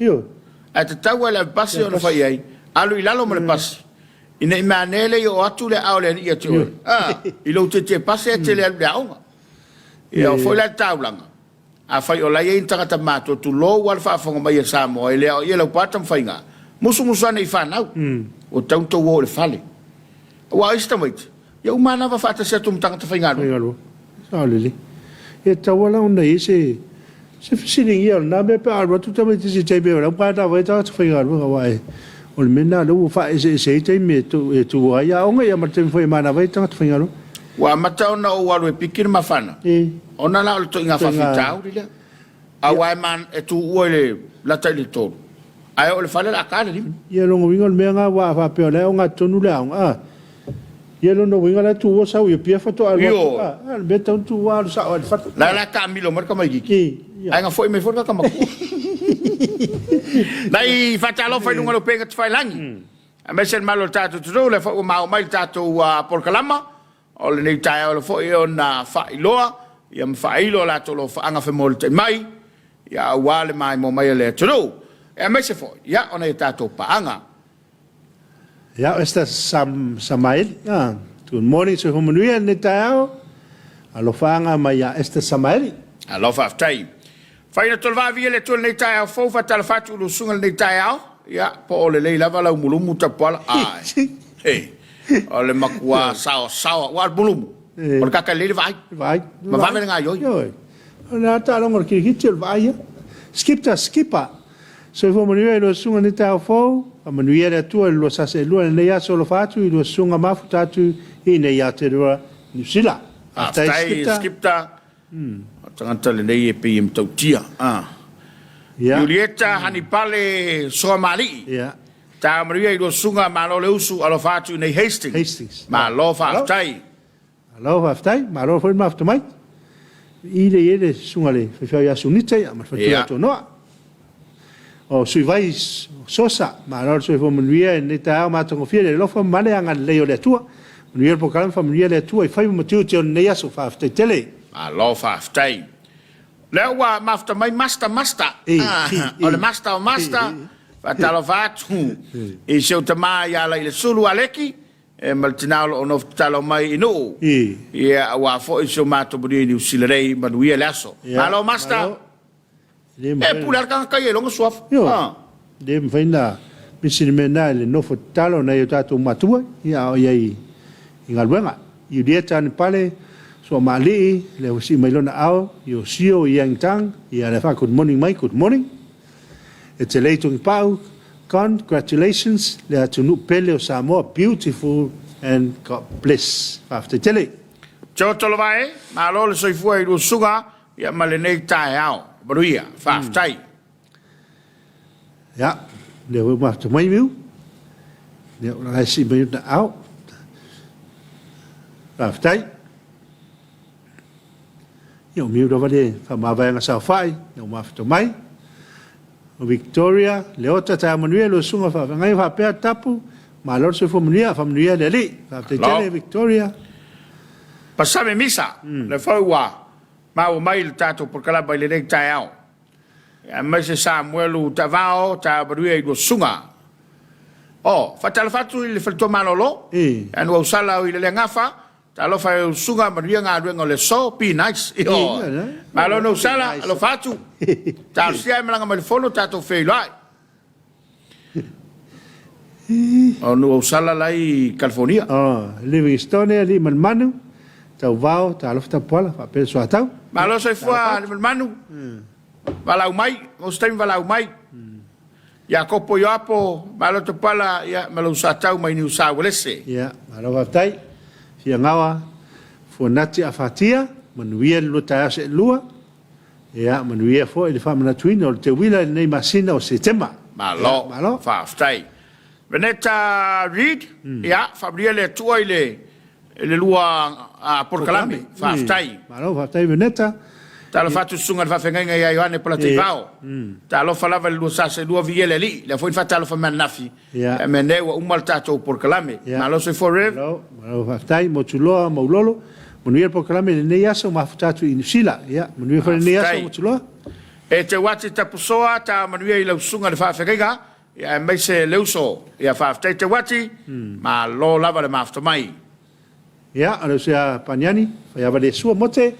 Ae tatau lava i le ave pasi ona fai i ai, alu i lalo ma le pasi, ina i meaane le i oo atu le aao o le alii ia te oe, a, i lou tietie pasi ae te le alu i le aoga. Ia, o foi la le taulaga, afai o la e i ai ni tagata matutua, tulou lava le faafofoga mai a Samoa, e le aoaia lau pata ma faiga, musumusu ane i fanau, ua tatau ona tou o i le fale. Aua o isi tamaiti, ia uma lava faatasi atu ma tagata faigaluega. Faigaluega. Sao lelei. E tatau lava la ona i ai se se fesiligia o lena mea pe a alu atu tamaiti i se taimi o la e manava ai tagata faigaluega aua e o le mea lena lea ua faaeseese ai taimi e tu e tu ai aoga ia ma le taimi foi e manava ai tagata faigaluega. Ua amata ona ou alu e piki le mafana, ona la o le toiga faafitauli lea. Aua e man, e tuua i le lata i le 3, ae oo i le fale o le a ta le 5. Ia lona uiga o le mea lena aua a faapea o la e ogatotonu le aoga, a, ia lona uiga la e tuua sau i Apia faatoa alu atu, a, a o le mea e tatau ona tuua alu sao lava i le fale. La e la taamilo mai le tamaitiiti, ae na foi mai foi le tagata matua. Nai faatalofa i luga o le upega tafailagi, aemaise le mamalu o le tatou atunuu, lea foi ua maua mai le tatou polokalama. O lenei taeao foi ona faailoa ia ma faailo a latou lofaaga femolitai mai ia aua le maimoa mai a le atunuu aemaise foi ia o nai a tatou paaga. Ia o Esther Sam Samaeli. Ah, good morning, soifua manuia i lenei taeao. Alofaaga mai ia Esther Samaeli. Alo faafetai. Fai na tolevaa via le Atua i lenei taeao fou, faatalofa atu i lou susuga i lenei taeao, ia, po o lelei lava lau mulumu tapuala, ai, he, o le matua saosaoa, aua o le mulumu, o le kaka e lelei le vaai, Vaai. ma vave le gaoioi. Ioe. O le a taaloga o le kirikiti o le vaai ia. Skipta, skipa. Soifua manuia i lua susuga i lenei taeao fou. Faamanuia le Atua i le lua sasa e lua i lenei aso alofa atu i lua susuga mafuta atu i inei Aotearoa Niu Sila. Faafetai Faafetai Skipta. Skipta. O tagata lelei e pei e matautia. Ah. Iulieta Hanipale Soamalii. Ta manuia i lua susuga, malo le usu, alofa atu i nei Hastings. Hastings. Malo faafetai. Malo faafetai, malo foi le mafuta mai. I le i le susuga le faifeau ia Sunita ia ma le faletua ia Tonoa. O Suivai Sosa, malo le soifua manuia i lenei taeao matagofie le alofa ma le agalelei o le Atua. Manuia le polokalame, faamanuia le Atua i faiva ma tiute o lenei aso. Faafetai tele. Malo faafetai. Lea ua mafuta mai Master Master. O le Master o Master. Faatalofa atu i si ou tama ia Lailesulu Aleki e ma le tina o lo o nofo tatalo mai i Nuu. Ia aua foi si o matou manuia i Niu Sila nei, manuia le aso. Malo Master. E pule lava le tagata ia i lona suafa. Ioe. Le mafai ona misi le mea lena i le nofo tatalo a nai o tatou matua, ia a o i ai i galuega. Iulieta Anipale, Suamaalii, lea ua sii mai lona ao, Iosio Yang Tang, ia lea faa good morning mai, good morning. E te lei Togipau, congratulations le atunuu pele o Samoa, beautiful and God bless. Faafetai tele. Tio Tolovae, malo le soifua i lua susuga ia ma lenei taeao. Manuia. Faafetai. Ia, lea foi ua mafuta mai Miu. Ia, o la e sii mai ona ao. Faafetai. Ia, o Miu lava le faamavaega saofai, lea ua mafuta mai. O Victoria, Leota, taeao manuia, lua susuga faafeagai faapea Tapu, malo le soifua manuia, faamanuia le Alii. Faafetai tele Victoria. Pasame Misa, lea foi ua maua mai le tatou polokalama i lenei taeao. Aemaise Samuelu Tavao, taeao manuia i lua susuga. O, faatalofa atu i le faletua malolo, Anu Ausala o i le Leagafa, Talofa e usuga manuia galuega o le aso be nice ioe malo Nousala alofa atu talosia e malaga mai le fono tatou feiloai o Nuausala la i California. Oh, Livingstone alii ma le manu, Tauvao, talofa Tapuala, faapea le Soatau. Malo soifua alii ma le manu, valaau mai, mo se taimi valaau mai. Iakopo Ioapo, malo Tupala, ia, ma lou Satau mai Niusauelese. Ia, malo faafetai. Fiagaoa, Fuanati Afatia, manuia le lua taeao seelua. Ia, manuia foi le faamanatuina o le teuila i lenei masina o Setema. Malo, ia, malo. Faafetai. Veneta Reid, ia, faamanuia le Atua i le i le lua polokalame. Faafetai. Malo, faafetai Veneta. Talofa atu susuga i le faafeagaiga ia Ioane Polataivao. Talofa lava i le lua sasa i lua viia le Alii. Lea foi na faatalofa mai ananafi. Ae mea nei ua uma le tatou polokalame. Malo soifua Rev. Malo, malo faafetai Motuloa Maulolo. Manuia le polokalame i lenei aso mafuta atu i Niu Sila. Ia, manuia foi lenei aso Motuloa. E Teuati Tapusoa, ta manuia i lau susuga i le faafeagaiga. Ia aemaise le uso. Ia faafetai Teuati, malo lava le mafuta mai. Ia, o le uso ia Paniani, faiava le sua mote.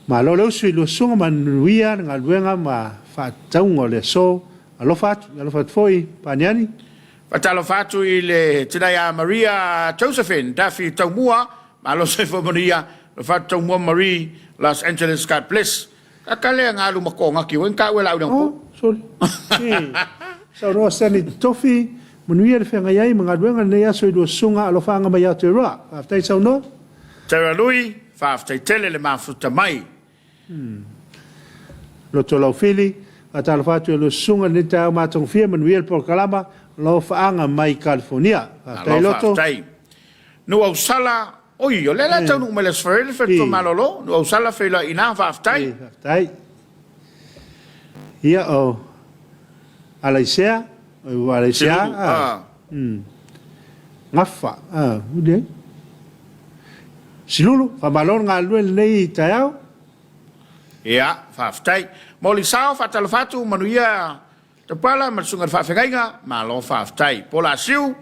Malo le uso i lua susuga, manuia le galuega ma faatauga o le aso. Alofa atu, alofa atu foi Paniani. Faatalofa atu i le tina ia Maria Josephine Daffy Taumua, malo soifua manuia, alofa atu Taumua Marie, Los Angeles, God bless. Kaka lea ngalu ma kongaki wen ka ue lau dang po. Oh, sorry. Hey. Saunoa Stanley Tofi, manuia le feagai ai ma galuega lenei aso i lua susuga alofaga mai Aotearoa. Faafetai Saunoa. Sarah Lui, faafetai tele le mafuta mai. Loto Laufili, faatalofa atu i lua susuga lenei taeao matagofie, manuia le polokalama, alofaaga mai California. Faafetai Loto. Faafetai. Nuuausala, Oi, o lea la e taunuu mai le Aso Faraile le Faletua Malolo, Nuuausala feiloai i ina, faafetai. Faafetai. Ia, o Alaisea, o Alaisea, a, Gafa, a, uli ai. Silulu, faamalo le galulue i lenei taeao. Ia, faafetai. Mo Lisao, faatalofa atu, manuia Tupala ma le susuga i le faafeagaiga, malo faafetai. Paul Asiu,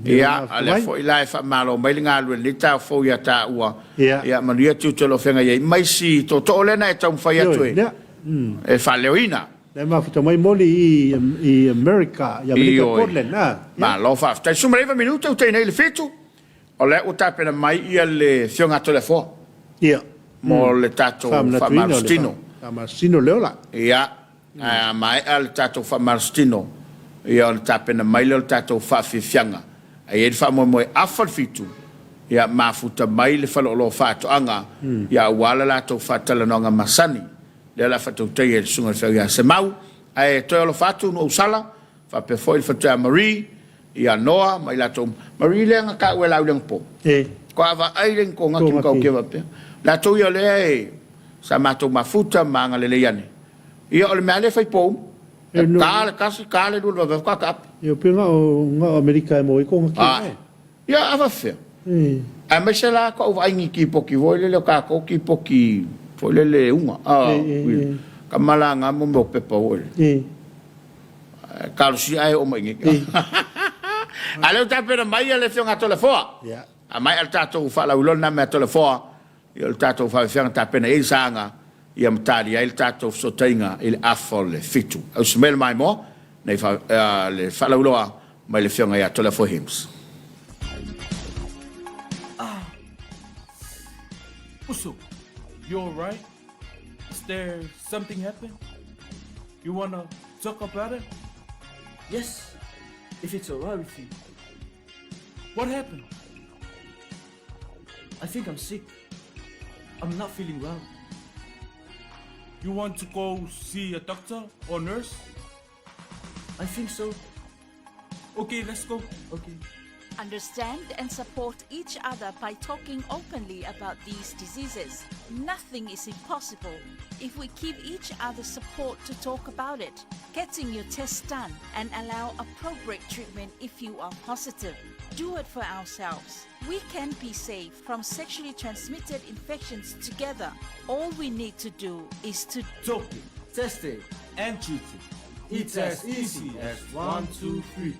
ia, a lea foi la e faamalo mai le galulue i lenei taeao fou ia taua. Ia, manuia tiute o lo o feagai ai ma isi tootoo lea na e taumafai atu e faaleoina. Lea e mafuta mai moli i America, i Amerika i Portland. Malo faafetai. 19 minute ua tei nei i le 7, o lea ua tapena mai ia le Afioga a Toleafoa. Ia. Mo le tatou faamalositino. Faamalositino le ola. Ia. Ae a maea le tatou faamalositino, ia ona tapena mai lea o le tatou faafiafiaga. Ae i ai le faamoemoe afa le fitu, ia mafuta mai le faleoloa faatoaga, ia aua le latou faatalanoaga masani. Lea o le a faatautaia e le Susuga i le Feau ia Semau. Ae toe alofa atu Nuuausala, faapea foi le faletua ia Marie, ia Noa ma i latou uma. Marie lea na taua e Laauli anapo. E. Ko vaai le togaki ma tautia faapea. Latou ia lea e sa matou mafuta ma agalelei ane. Ia o le mea lea e fai po uma. E no. Ta le tasi, ta le lua, le vave faatoa taape. E o pe nga o Amerika e mo i kongaki. Ah. Ia a faafefea. E. Aemaise la toʻu vaai ni kipoti foi lele o tatou kipoti foi lele uga a E, e, e. kamalaga mo mea o pepa foi lele. E. Talosia ae oo mai nei. A lea ua tapena mai le Afioga ia Toleafoa. Ia. A maea le tatou faalauiloa lena mea a Toleafoa, ia o le tatou faafeafeaga tapena i ai le saga ia ma talia ai le tatou fesootaiga i le afa o le 7. Ausi mai le maimoa nei le faalauiloa mai le Afioga ia Toleafoa Hems. Uso, you alright? Is there something happen? You wanna talk about it? Yes, if it's alright with you. What happened? I think I'm sick. I'm not feeling well. You want to go see a doctor or nurse? I think so. Okay, let's go. Okay. Understand and support each other by talking openly about these diseases. Nothing is impossible if we give each other support to talk about it, getting your test done, and allow appropriate treatment if you are positive. Do it for ourselves. We can be safe from sexually transmitted infections together. All we need to do is to Talk it Test it. and treat it. It's as easy as 1, 2, 3.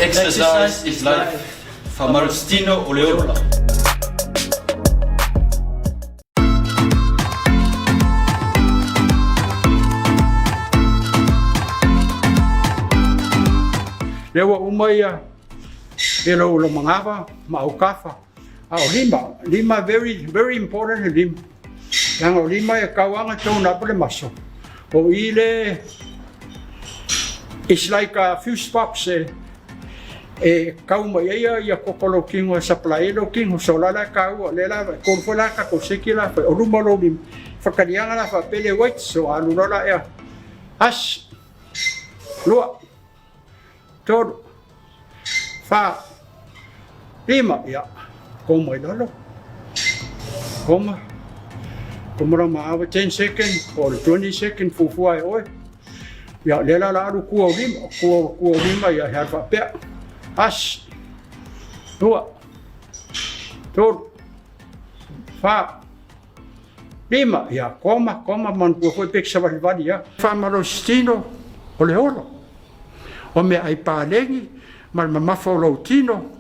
Exercise is life. Fa'amalositino o le ola. Lea ua uma ia e lou lomagava ma aukafa. A o lima, lima very, very important le lima. Leaga o lima e kau aga tone up le maso. O i le, it's like a fuse box e, e kau mai ai ia, ia koko lou kino e supply ai lou kino. So la la e kaua, lea la, e kolu foi la tatou seki la fai, o luma o lou lima. Whakalianga la whapele weight, so alu loa la ea. As, lua, tolu, fa, lima, ia, koma i lalo. Koma, koma la maawa, 10 second, or 20 second, fuafua e oe. Ia, lea la la alu kua o lima, kua, kua o lima, ia, he alu faapea. As, lua, tolu, fa, lima, ia, koma, koma, manatua foi pe savalivali ia. Faamalositino o le olo, o meaai palegi ma le mamafa o lou tino,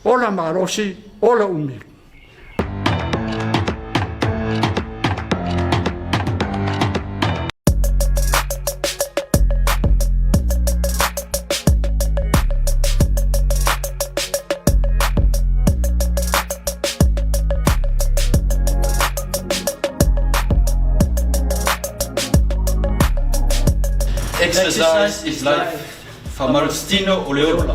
ola malosi, ola umi. Exercise is life. Fa'amalositino o le ola.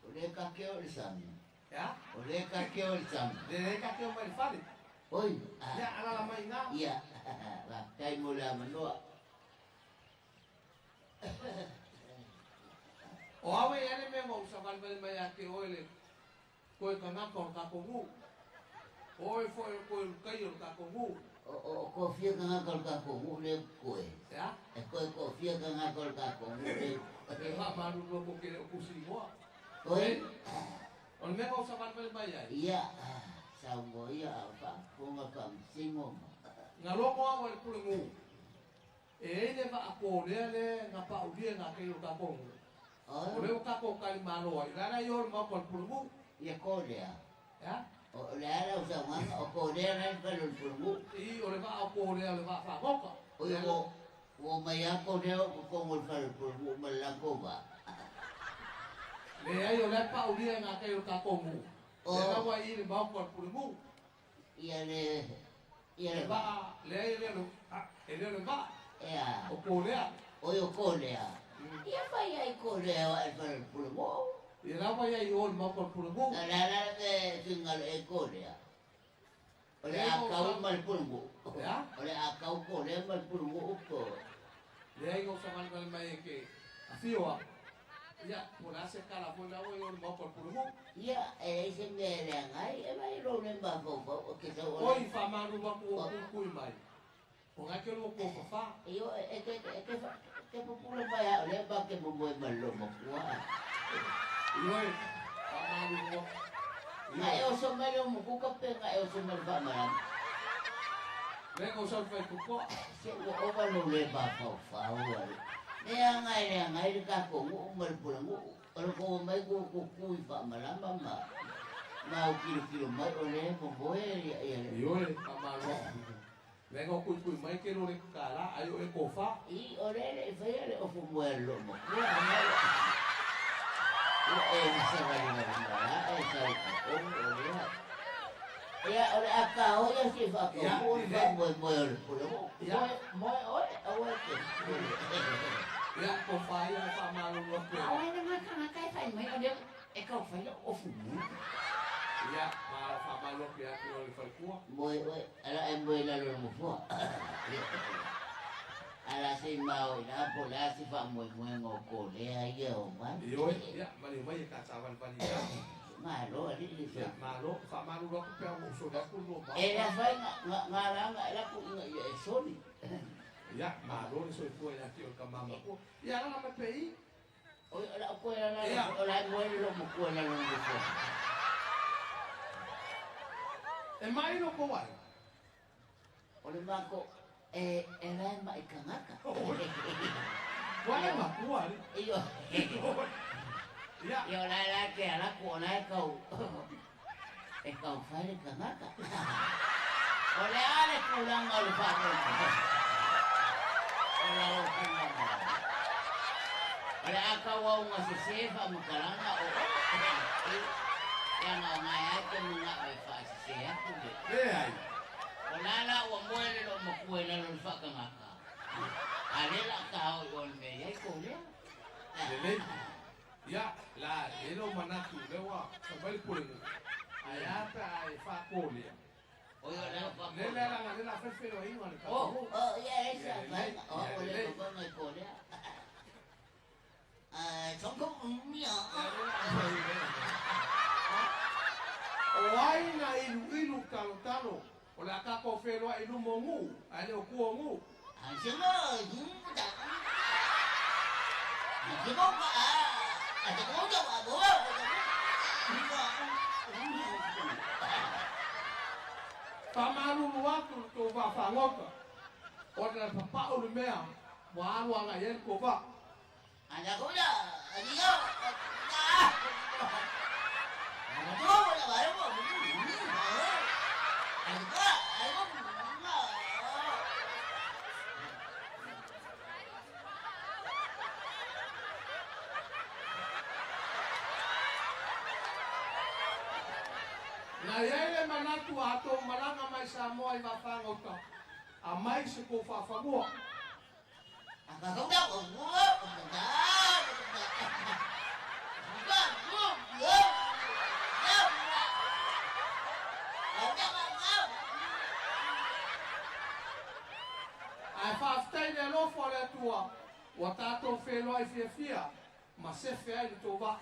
O le kakeo o le sami. O le kakeo o le sami. Oi. Ia. Faafetai mo le avanoa. O au e ale mea ua savalivali mai ia te oe le koe kanaka o le tatou nuu. O oe foi o koe lukaia o le tatou nuu. O o kofia kangaka o le tatou nuu le koe. Ea? E koe kofia kangaka o le tatou nuu le koe. E faamalulu atu ke le o tusi igoa. Oi. O le mea ua savalivali mai ai. Ia. Saunoa ia a o faafofoga faamasino ma. Na logo au e le pule nuu. E ai le vaa kōlea le na paulia nā kei o tatou nuu. O le ua tatou talimalo ai. La la i o le maoka o le pule nuu. Ia kōlea. Ea? O le a lau saunoaga, o kōlea la e fai o le pule nuu. I o le vaa o kōlea o le vaa faagoka. Oi ua omai lava Kolea o i totonu o le falepulenuu ma le latou va. Leai o la e paulia i gatai o le tatou nuu. Lea la ua i i le maota o le pulenuu. Ia le ia le Le vaa, leai e le o le, e le o le vaa. E a? O Kolea. Oi o Kolea. Ia fai ai Kolea o ae i le falepulenuu. Ia la ua i ai i o i le maota o le pulenuu. O le a la le mea e finagalo i ai Kolea? O le Leai a o kau sa ma le pulenuu. Le a? O le a kau Kolea ma le pulenuu po o. Leai na ou savalivali mai e te afio a. Ia, po o le a se tala foi la ua i o i le maota o le pulenuu. Ia, e leai se mea e leaga ai, e vaai lou le mafaufau, e te sau o le. Oi, faamalulu atu ua kuikui mai, o na e te lua tofafa. Ioe, e te, e te, e te pupula mai lava o lea ma te momoe ma le loomatua. Ioe, faamalulu atu. Na e oso mai le umukuka pe na e oso mai le faamalama? Lea na ou sau i le faitotoa. Se ua ova lou le mafaufau ai. Leaga e leaga ai le tatou nuu ma le pulenuu. O le tou omai tou tutu i faamalama ma ma autilotilo mai o lea e momoe ia ia le. Ioe, faamalo atu. Lea na ou tuitui mai ke lo le kala ai o e tofa. I, o lea e le i faia le ofu moe a le loomatua ana ua e savalivali mai lava e sau i totonu o lea. Ia, o le a kao ia se i faataunuu le faamoemoe o le pulenuu. Moe, moe oe, aua e te. Ia, tofa ia e faamalulu atu e. A o ai lena tagata e fai mai o lea e tau fai lau ofu moe? Ia, ma faamalulu atu ia te oe le faletua. Moe oe, ala e moe i lalo o le nofoa. Ala se i mao i ina po o le a se faamoemoega o Kolea ia o mai. Ioe, ia, maliu mai e ta savalivali i ina. Malo alii le Ia, malo, faamalulu atu pe a ua ou soli atu le lua E maota. le afaina, na, na ala ona e laku ina ia e soli. Ia, malo le soifua ia te oe le tama matua. Ia, alaga mai pea i i. Oi, o lau koe la Ia. o la e moe le loomatua i lalo o le nofoa. E mai lo kou aiga. O le mako, e, e la e mai tagata. Ua e matua alii. Ioe. Ia. Ia o la e la te alaku o la e kau, e kau fai le tagata. O le a le tulaga o le faamoemoe? O lau finagalo. O le a tau auga sesē faamatalaga o oe. Leaga o gae lava e te manao e faasesē atu le. Leai. O la la ua moe le loomatua i lalo o le faatagata, a o lea o le a ta oo i o i le mea e i ai kou lea. Lelei. Ia, la e i ai lou manatu lea ua fai mai le pulenuu, ae a pe a e faatolea. Oi o lea ua Le faatolea. lea leaga lea o le a fai le feiloaiga a le tatou nuu. Oh, ia e leai se Ia lelei, afaina, o ia au ua le lelei. mafai ona e kolea. O ai na iluilu talotalo, o le a tatou feloai i luma o nuu, ae le o tua o nuu. Faamalulu atu i le tou vaafagota, ona e papau le mea ua alu agai ai le tou vaa. Na i ai le manatu a tou malaga mai Samoa i vaafagota, aumai se tou faafanua. Ae faafetai i le alofa o le Atua ua tatou feiloai fiafia ma sefe ai le tou vaa.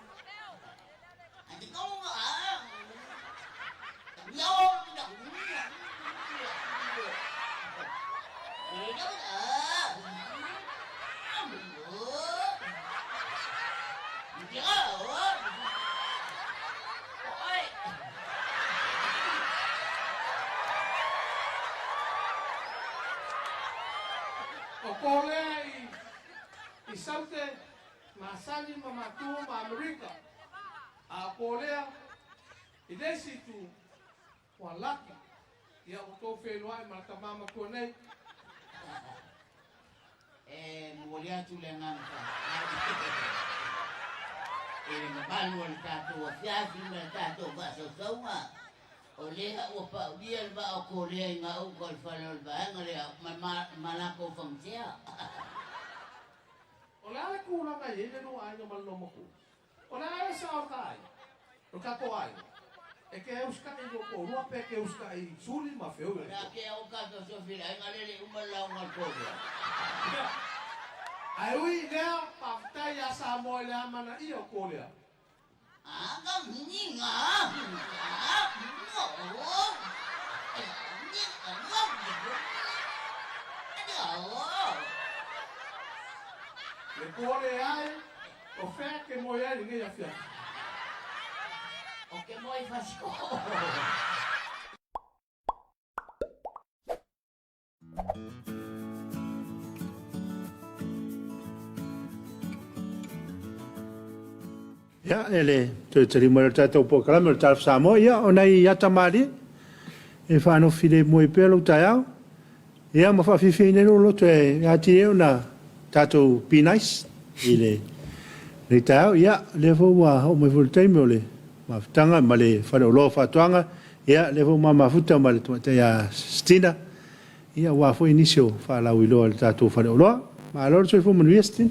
O Kolea i i Saute, masani ma matua ma Amerika, a o Kolea i le isi itu, ua laki, ia ua tou feiloai ma le tama matua nei. E momoli atu le agaga faafetai i le mamalu o le tatou afiafi ma le tatou faasausauga. O lea ua paulia le vaa o Korea i gauta o le fale o le vaega lea ma latou fagasea. O le a le tulaga e i ai le lua aiga ma le loomatua? O le a le sao o le ta aiga? O le tatou aiga, e te usitai i lou toalua pe e te usitai i Suli ma Feoi O le a ke au tatou sofi i le aiga lea le i uma le lauga a le Korea. Ia, ae ui i lea, faafetai ia Samoa i le amanaia o Korea. Le Korea e, o fea e te moe ai i lenei afiafi? Ou te moe i Fasitoo. Ia, e le toe tali mai o le tatou polokalame o le Talofa Samoa, ia, o nai ata malie e faanofo filemu ai pea lou taeao, ia, ma faafiafiaina ai lou loto e atili ai ona tatou be nice i lenei taeao. Ia, o lea foi ua oo mai foi le taimi o le mafutaga ma le faleoloa o faatoaga, ia, lea foi ua ma mafuta ma le tamaitai ia Stina, Ia aua foi nisi o faalauiloa i le tatou faleoloa. Malo le soifua manuia Stina.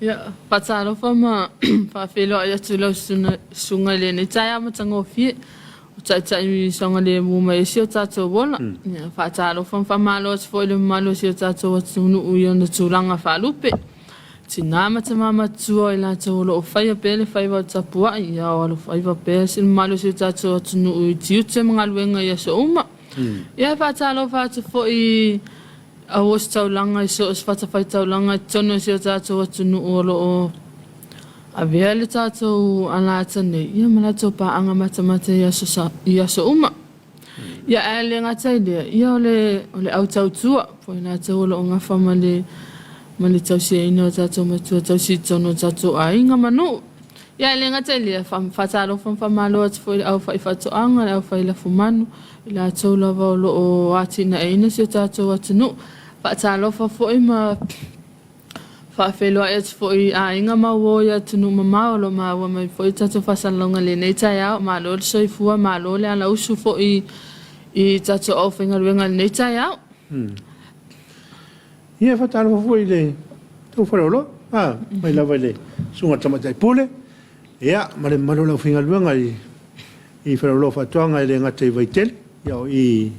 Ia, faatalofa ma faafeiloai atu i lau susuga i lenei taeao matagofie o taitai saogalemu mai ai si o tatou ola. Ia, faatalofa ma faamalo atu foi i le mamalu o si o tatou atunuu i ona tulaga faalupe. Tina ma tama matutua o i latou o lo o faia pea le faiva o le tapuai, ia o alofaiva pea le mamalu o si o tatou atunuu i tiute ma galuega i aso uma. Ia e faatalofa atu foi i auositaulaga i so o se fatafaitaulaga i totonu o si o tatou atunuu o lo o avea le tatou alata nei ia ma latou paaga matamata i aso, i aso uma. Ia ae le gata i lea, ia o le, o le au tautua, po o i latou o lo o gafa ma le, ma le tausiaina o tatou matua tausi i totonu o tatou aiga ma nuu. Ia, e le gata i lea, faatalofa ma faamalo atu foi i le aufaifaatoaga, le aufailafumanu, i latou lava o lo o atinaeina si o tatou atunuu. Faatalofa foi ma faafeiloai atu foi i aiga ma uo i atunuu mamao o lo o maua mai foi le tatou faasalalauga i lenei taeao. Malo le soifua, malo le alausu foi i tatou aufaigaluega i lenei taeao. Ia, e faatalofa foi i le tou faleoloa, a, mai lava i le Susuga i le Tamaitai Pule, ia, ma le mamalu o le aufaigaluega i, i Faleoloa Faatoaga e le gata i Vaitele, ia, o i